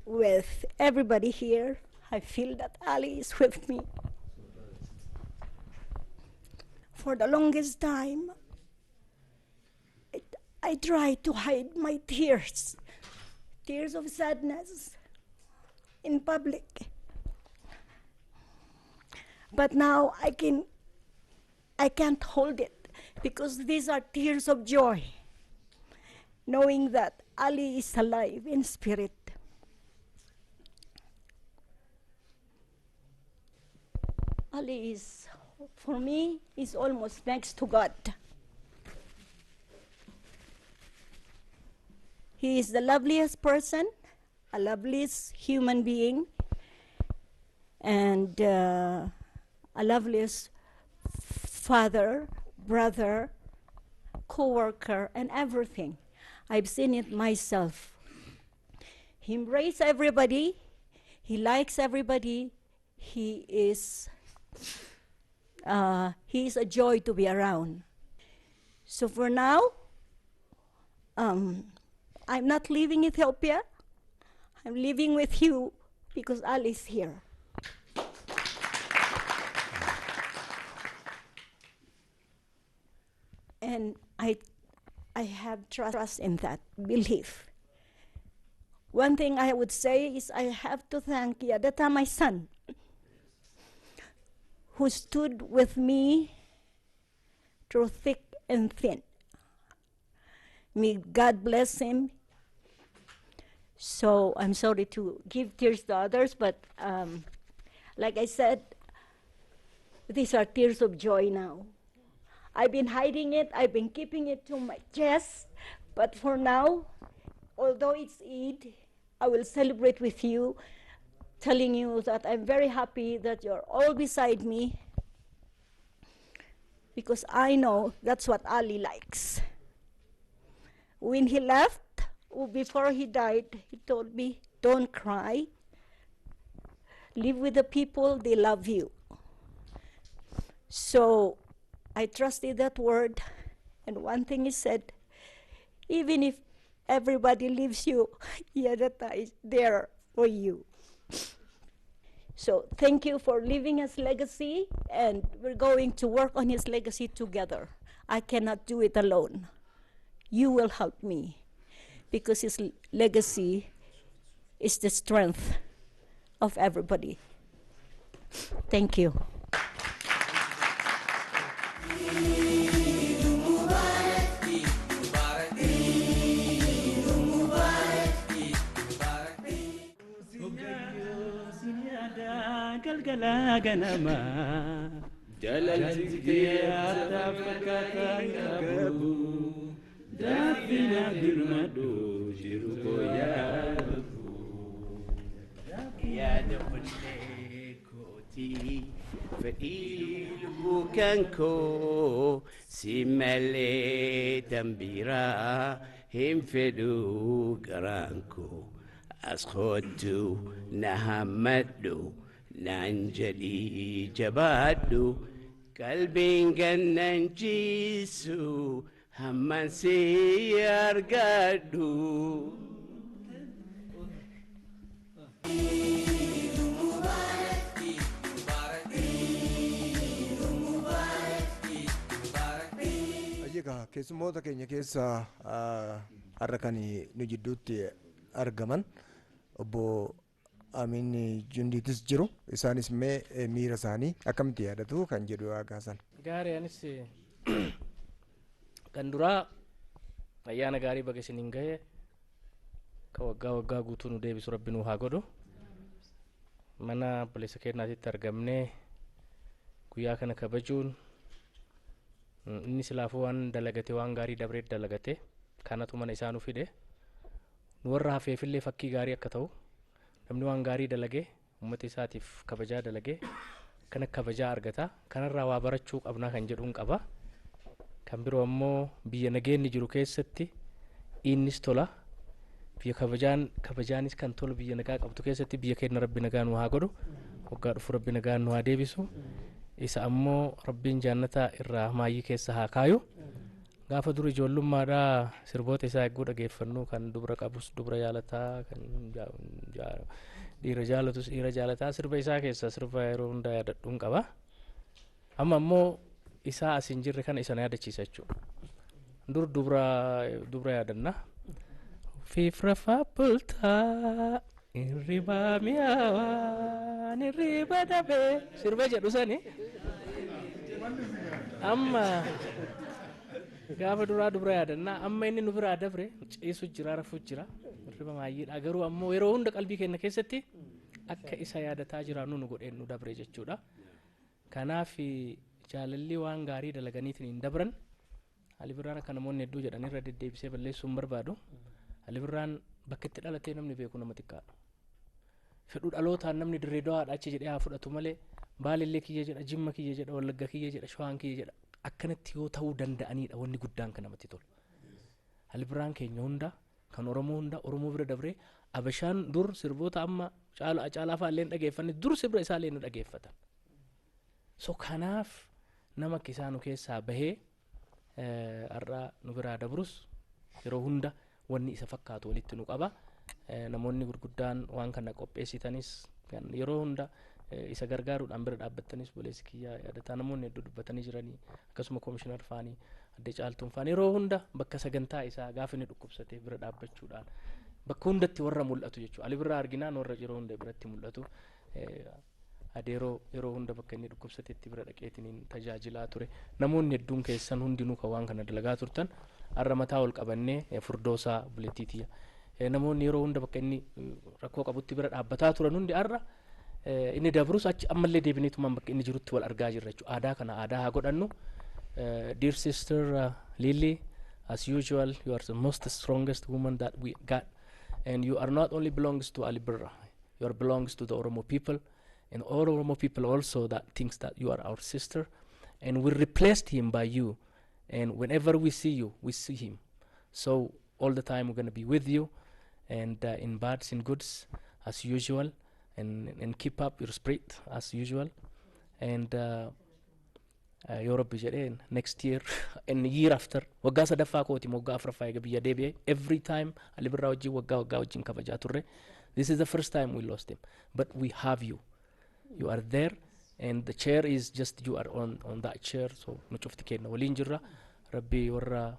with everybody here. I feel that Ali is with me. For the longest time, I tried to hide my tears, tears of sadness, in public. But now I can't hold it, because these are tears of joy, knowing that Ali is alive in spirit. Ali is, for me, is almost next to God. He is the loveliest person, a loveliest human being, and a loveliest father, brother, co-worker, and everything. I've seen it myself. He embraces everybody. He likes everybody. He is a joy to be around. So for now, I'm not leaving Ethiopia. I'm living with you because Ali is here. And I have trust in that belief. One thing I would say is I have to thank Yadata, my son, who stood with me through thick and thin. May God bless him. So I'm sorry to give tears to others, but like I said, these are tears of joy now. I've been hiding it, I've been keeping it to my chest, but for now, although it's Eid, I will celebrate with you, telling you that I'm very happy that you're all beside me, because I know that's what Ali likes. When he left, before he died, he told me, don't cry. Live with the people, they love you. So I trusted that word, and one thing he said, even if everybody leaves you, Yadata is there for you. So thank you for leaving his legacy, and we're going to work on his legacy together. I cannot do it alone. You will help me, because his legacy is the strength of everybody. Thank you. Galgala ganama jalalti atafakata qabu dafina birmadu jiru koya ya dafulle koti fadhilu kanko simale tambira himfedu garanko askhottu nahamaddu Nanjali jabadu kalbin gannan jisu hamman si argadu. Egaa keessummoota keenya keessaa har'a kan nu jidduutti argaman obbo Amin Jundiitis jiru. Isaanis mee miira isaanii akkamitti yaadatu kan jedhu kaasan. Gaarii anis kan duraa ayyaana gaarii baga isiniin gahe ka waggaa waggaa guutuu nu deebisu rabbi nu haa godhu. Mana obboleessa keenyaatitti argamnee Guyyaa kana kabajuun inni silaafuu waan dalagate, waan gaarii dabree dalagate kanatu mana isaa nu fide. Nu warra hafeefillee fakkii gaarii akka ta'u, namni waan gaarii dalagee uummata isaatiif kabajaa dalagee kana kabajaa argata, kanarraa waa barachuu qabnaa kan jedhuun qaba. Kan biroo ammoo biyya nageenyi jiru keessatti innis tola. Biyya kabajaan kabajaanis kan tolu biyya nagaa qabdu keessatti. Biyya keenya Rabbi nagaa nu haa godhu, waggaa dhufu Rabbi nagaa nu haa deebisu. Isa ammoo Rabbiin jaannataa irraa maayyii keessa haa kaayu. Gaafa dur ijoollummaadhaa sirboota isaa eeguu dhageeffannu, kan dubra qabus dubra jaalataa, kan dhiira jaalatus dhiira jaalataa, sirba isaa keessa sirba yeroo hundaa yaadadhuun qaba. Amma ammoo isaa as hin jirre kana isa na yaadachiisa jechuudha. Dur dubra dubra yaadanna. Fiifrafaa bultaa hirribaa mi'aawaa hirriba dhabee sirba jedhu sani amma gaafa duraa dubra yaadannaa. Amma inni nu biraa dabre, ciisu jira, rafuu jira, hirriba maayyiidha, garuu ammoo yeroo hunda qalbii keenya keessatti akka isa yaadataa jiraannu nu godheen nu dabre jechuudha. Kanaaf jaalalli waan gaarii dalaganiitiin hin dabran. Ali Birraan akka namoonni hedduu jedhan irra deddeebisee balleessuu hin barbaadu. Ali Birraan bakka itti dhalatee namni beeku nama xiqqaadha. Fedhuu dhalootaan namni Dirree Dawaadha achi jedhee haa fudhatu malee, Baalillee kiyya jedha, Jimma kiyya jedha, Wallagga kiyya jedha, Shawaan kiyya jedha. Akkanatti yoo ta'uu danda'anidha wanni guddaan kan namatti tolu. Ali Birraan keenya hunda, kan Oromoo hunda, Oromoo bira dabree Abashaan dur sirboota amma Caalaa fa'aa illee dhageeffanne, dur sirba isaa illee nu dhageeffatan. So kanaaf nama akka isaa nu keessaa bahee har'a nu biraa dabrus, yeroo hunda wanni isa fakkaatu walitti nu qaba. Namoonni gurguddaan waan kana qopheessitanis, yeroo hunda isa gargaaruudhaan bira dhaabbattanis, boleessi kiyyaa yaadataa, namoonni hedduu dubbatanii jiranii, akkasuma koomishinar faanii, adde Caaltuun faanii, yeroo hunda bakka sagantaa isaa gaafa inni dhukkubsatee bira dhaabbachuudhaan bakka hundatti warra mul'atu jechuudha. Ali Birraa arginaan warra yeroo hunda biratti mul'atu. Adeeroo yeroo hunda bakka inni dhukkubsatetti bira dhaqeetiin tajaajilaa ture. Namoonni hedduun keessan hundinuu kan waan kana dalagaa turtan har'a mataa ol qabannee furdoosaa bulettiitiyya. Namoonni yeroo hunda bakka inni rakkoo qabutti bira dhaabbataa turan hundi har'a inni dabrus achi ammallee deebineetumaan bakka inni jirutti wal argaa jirra jechuudha. Aadaa kana aadaa haa godhannu. Dear sister Lily, as usual, you are the most strongest woman that we got. And you are not only belongs to Ali Birra, you are belongs to the Oromo people. And all Oromo people also that thinks that you are our sister. And we replaced him by you. And whenever we see you, we see him. So all the time we're going to be with you, and in bads and goods, as usual. And keep up your spirit as usual. And yoo Rabbi jedheen next year and year after, waggaa sadaffaa kooti, waggaa afuraffaa eega biyya deebi'ee, every time Ali Birraa wajjin waggaa waggaa wajjin kabajaa turre. This is the first time we lost him, but we have you. You are there and the chair is just, you are on that chair. So nu cufti kenna waliin jirra. Rabbi warra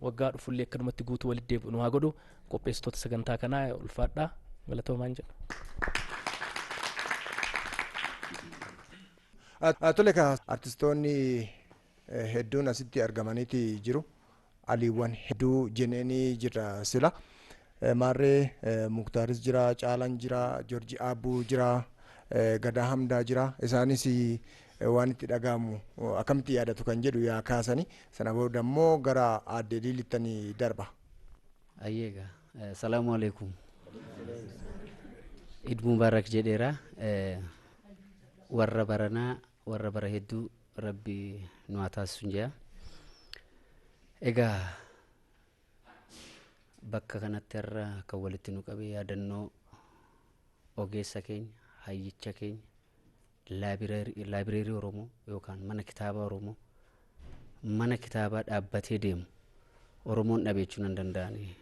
waggaa dhufullee akkanumatti guutuu walitti deebi'u nu haa godhu. Qopheessitoota sagantaa kanaa ulfaadhaa, galatoomaan jedha. Tole, artistoonni hedduun asitti argamaniiti jiru. Aliiwwan hedduu jeneenii jira sila. Maarree Muktaaris jira, Caalaan jira, Joorji Abbuu jira, Gadaa Hamdaa jira. Isaanis waan itti dhagahamu akkamitti yaadatu kan jedhu yaa kaasani. Sana booda immoo gara aadde Liilittanii darba. Ayyeega. Salaamu alaikum. Eid Mubarak jedheera. Warra baranaa warra bara hedduu Rabbi nu haa taasisu jedha. Egaa bakka kanatti har'a kan walitti nu qabe yaadannoo ogeessa keenya, hayyicha keenya, laabireerii Oromoo yookaan mana kitaabaa Oromoo, mana kitaabaa dhaabbatee deemu Oromoon dhabe jechuun hin danda'ani.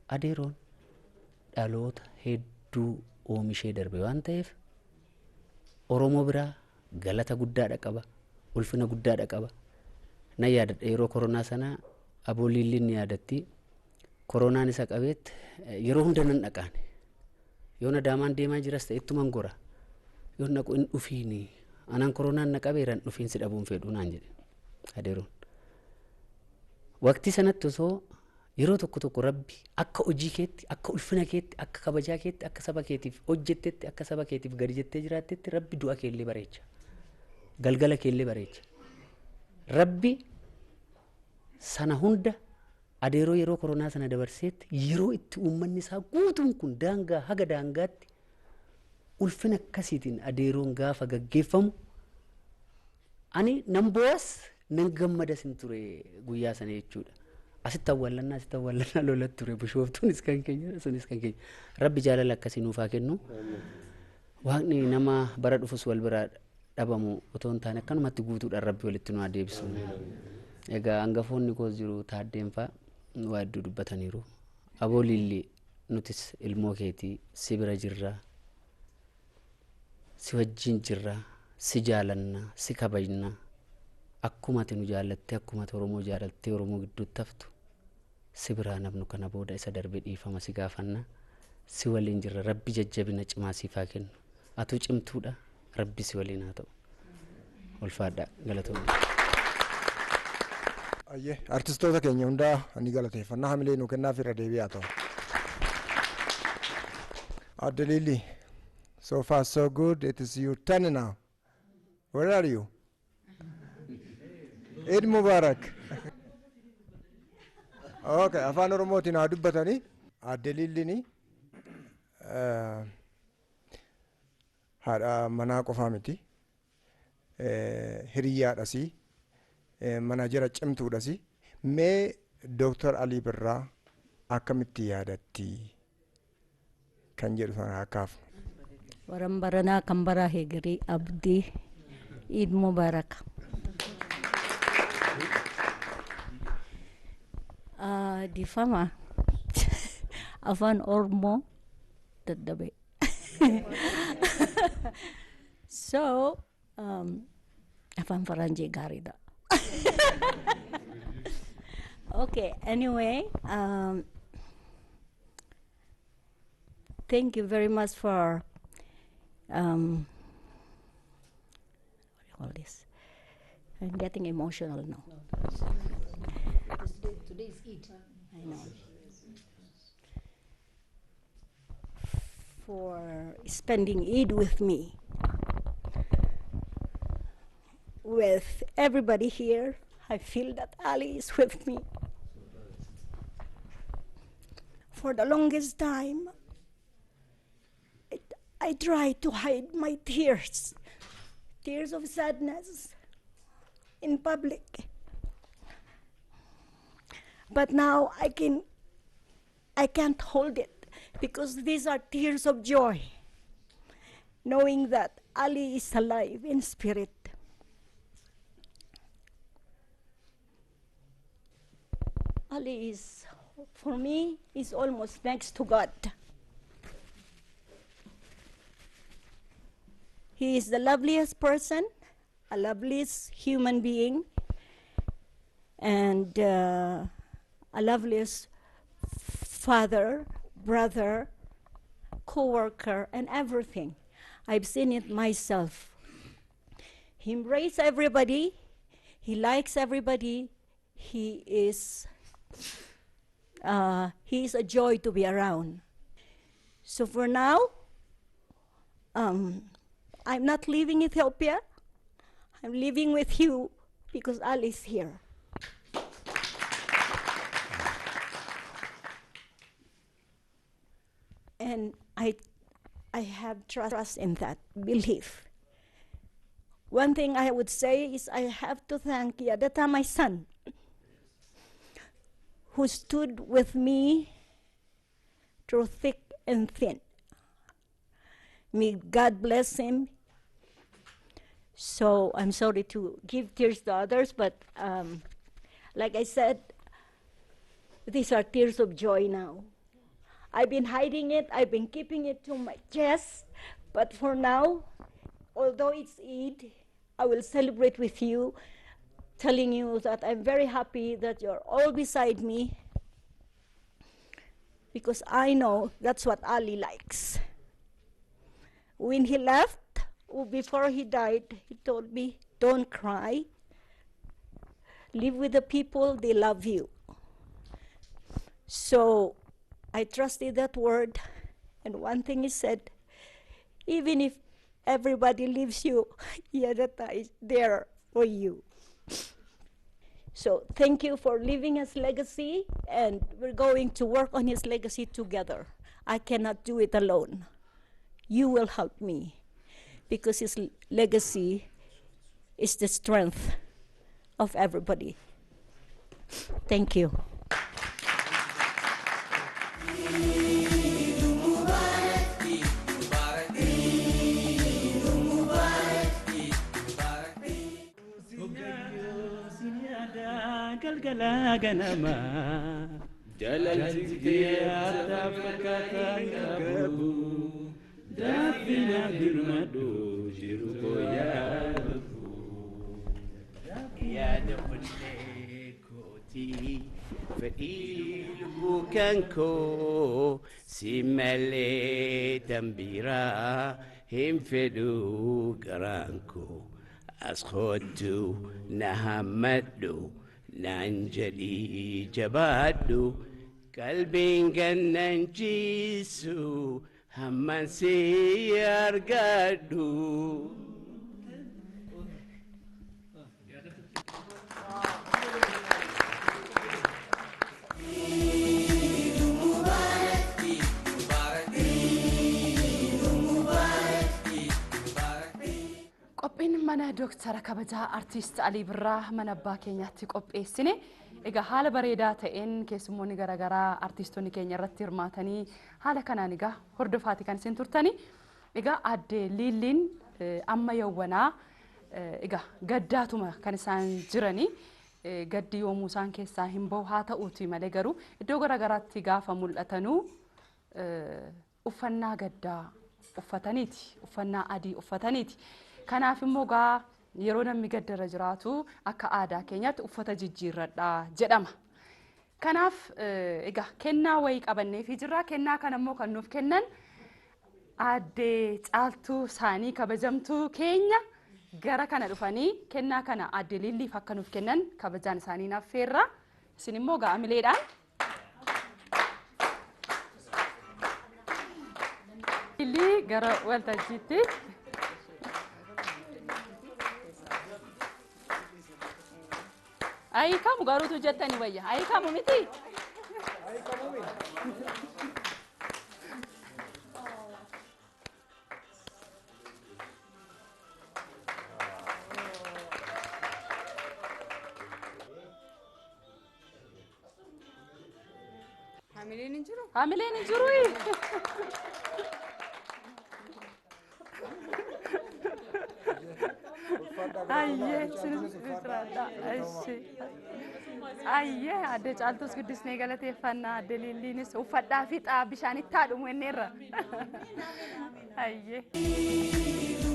Adeeroon dhaloota hedduu oomishee darbe waan ta'eef Oromoo biraa galata guddaadha qaba, ulfina guddaadha qaba. Na yaadadha, yeroo koronaa sana aboo Liilliin ni yaadatti. Koronaan isa qabeet yeroo hunda nan dhaqaane. Yoon Adaamaan deemaa jiras ta'e ittuman gora. Yoon dhaqu hin dhufiini. Anaan koronaan na qabeera, hin dhufiin, si dhabuun fedhu naan jedhe adeeroon. Waqtii sanatti osoo yeroo tokko tokko Rabbi akka hojii keetti, akka ulfina keetti, akka kabajaa keetti, akka saba keetiif hojjettetti, akka saba keetiif gadi jettee jiraattetti Rabbi du'a keellee bareecha. Galgala keellee bareecha. Rabbi sana hunda adeeroo yeroo koronaa sana dabarseetti yeroo itti uummanni isaa guutuun kun daangaa haga daangaatti ulfina akkasiitiin adeeroon gaafa gaggeeffamu ani nan bo'as nan gammadas hin ture guyyaa sana jechuudha. Asitti awwaallannaa lolatti ture bishooftuunis kan keenya sunis kan keenya. Rabbi jaalala akkasii nuuf haa kennu. Waaqni nama bara dhufus wal biraa dhabamu otoo hin taane akkanumatti guutuudhaan rabbi walitti nu haa deebisu. Egaa hangafoonni koos jiru taaddeen fa'a waa hedduu dubbataniiru. Aboo Lilli nutis ilmoo keetii si bira jirra, si wajjin jirra, si jaalanna, si kabajna. Akkuma ati nu jaallattee akkuma ati Oromoo jaalattee Oromoo gidduutti haftu si biraa namnu kana booda isa darbe dhiifama si gaafanna. Si waliin jirra rabbi jajjabina cimaa siif haa kennu. Atuu cimtuudha rabbi si waliin haa ta'u. Ulfaadhaa galatoomna. Ayyee artistoota keenya hundaa ni galateeffannaa hamilee nuu kennaaf irra deebi'aa ta'u. Adde Lilli, so far so good. It is your turn now. Where are you? Eid Mubarak. Okay, afaan Oromootiin haa dubbatanii. Adde Lillini haadha manaa qofaa miti. Hiriyyaadhasi. Manaajera cimtuudhasi. Mee Dooktar Alii Birraa akkamitti yaadatti kan jedhu sana haa kaafnu. Waran baranaa kan baraa heegarii abdii Eid Mubarak. Difama afaan Oromoo dadhabe. So afaan Faranjii gaariidha. Okay, anyway, thank you very much for what do you call this? I'm getting emotional now. Today is Eid. I know. For spending Eid with me, with everybody here. I feel that Ali is with me. For the longest time, I tried to hide my tears, tears of sadness in public. But now I can't hold it, because these are tears of joy, knowing that Ali is alive in spirit. Ali is, for me, is almost next to God. He is the loveliest person, a loveliest human being, and a loveliest father, brother, co-worker, and everything. I've seen it myself. He embraces everybody. He likes everybody. He is a joy to be around. So for now, I'm not leaving Ethiopia. I'm living with you because Ali is here. And I have trust in that belief. One thing I would say is I have to thank Yadata, my son, who stood with me through thick and thin. May God bless him. So I'm sorry to give tears to others, but like I said, these are tears of joy now. I've been hiding it, I've been keeping it to my chest, but for now, although it's Eid, I will celebrate with you, telling you that I'm very happy that you're all beside me, because I know that's what Ali likes. When he left, before he died, he told me, don't cry. Live with the people, they love you. So I trusted that word, and one thing he said, even if Everybody leaves you. Yadata is there for you. So thank you for leaving his legacy, and we're going to work on his legacy together. I cannot do it alone. You will help me, because his legacy is the strength of everybody. Thank you. Galgala ganama jalalti fakkaataa qabu daabbina birmadhu jiru koo yaada onnee kootii fedhii lubbuu kan koo si malee dambiraa hin fedhu garaan koo as kootu na hammadhu naan jedhii jabaadhu qalbiin gannan ciisu hamman si argadhu. Qophiin mana Dooktara kabajaa Artiist Alii Birraa mana abbaa keenyaatti qopheessine egaa haala bareedaa ta'een keessummoonni garaagaraa artiistoonni keenya irratti hirmaatanii haala kanaan egaa hordofaati kan isin turtani. Egaa aadde Liilliin amma yawwanaa egaa gaddaatuma kan isaan jiranii gaddi yoomuu isaan keessaa hin bahu haa ta'uuti malee garuu iddoo garaagaraatti gaafa mul'atanuu uffannaa gaddaa uffataniiti, uffannaa adii uffataniiti. Kanaaf immoo gaa yeroo namni gaddarra jiraatu akka aadaa keenyaatti uffata jijjiirradhaa jedhama. Kanaaf egaa kennaa wayii qabanneefii jirra. Kennaa kana immoo kan nuuf kennan aadde Caaltuu isaanii kabajamtuu keenya gara kana dhufanii kennaa kana aadde Liilliif akka nuuf kennan kabajaan isaanii naaf feerra. Isin immoo gaa amileedhaan. Liillii gara waltajjiitti. Ayikamu garuutu jettani wayya. Ayikamu miti? Ayikamu. Hamileen hin jiru? Hamileen hin jiru. Ayyee, ayyee, aadde Caaltuus guddisnee galateeffannaa, aadde Liilliinis uffadhaa fi xaa bishaanitti haa dhumu jenneerra. Ayyee.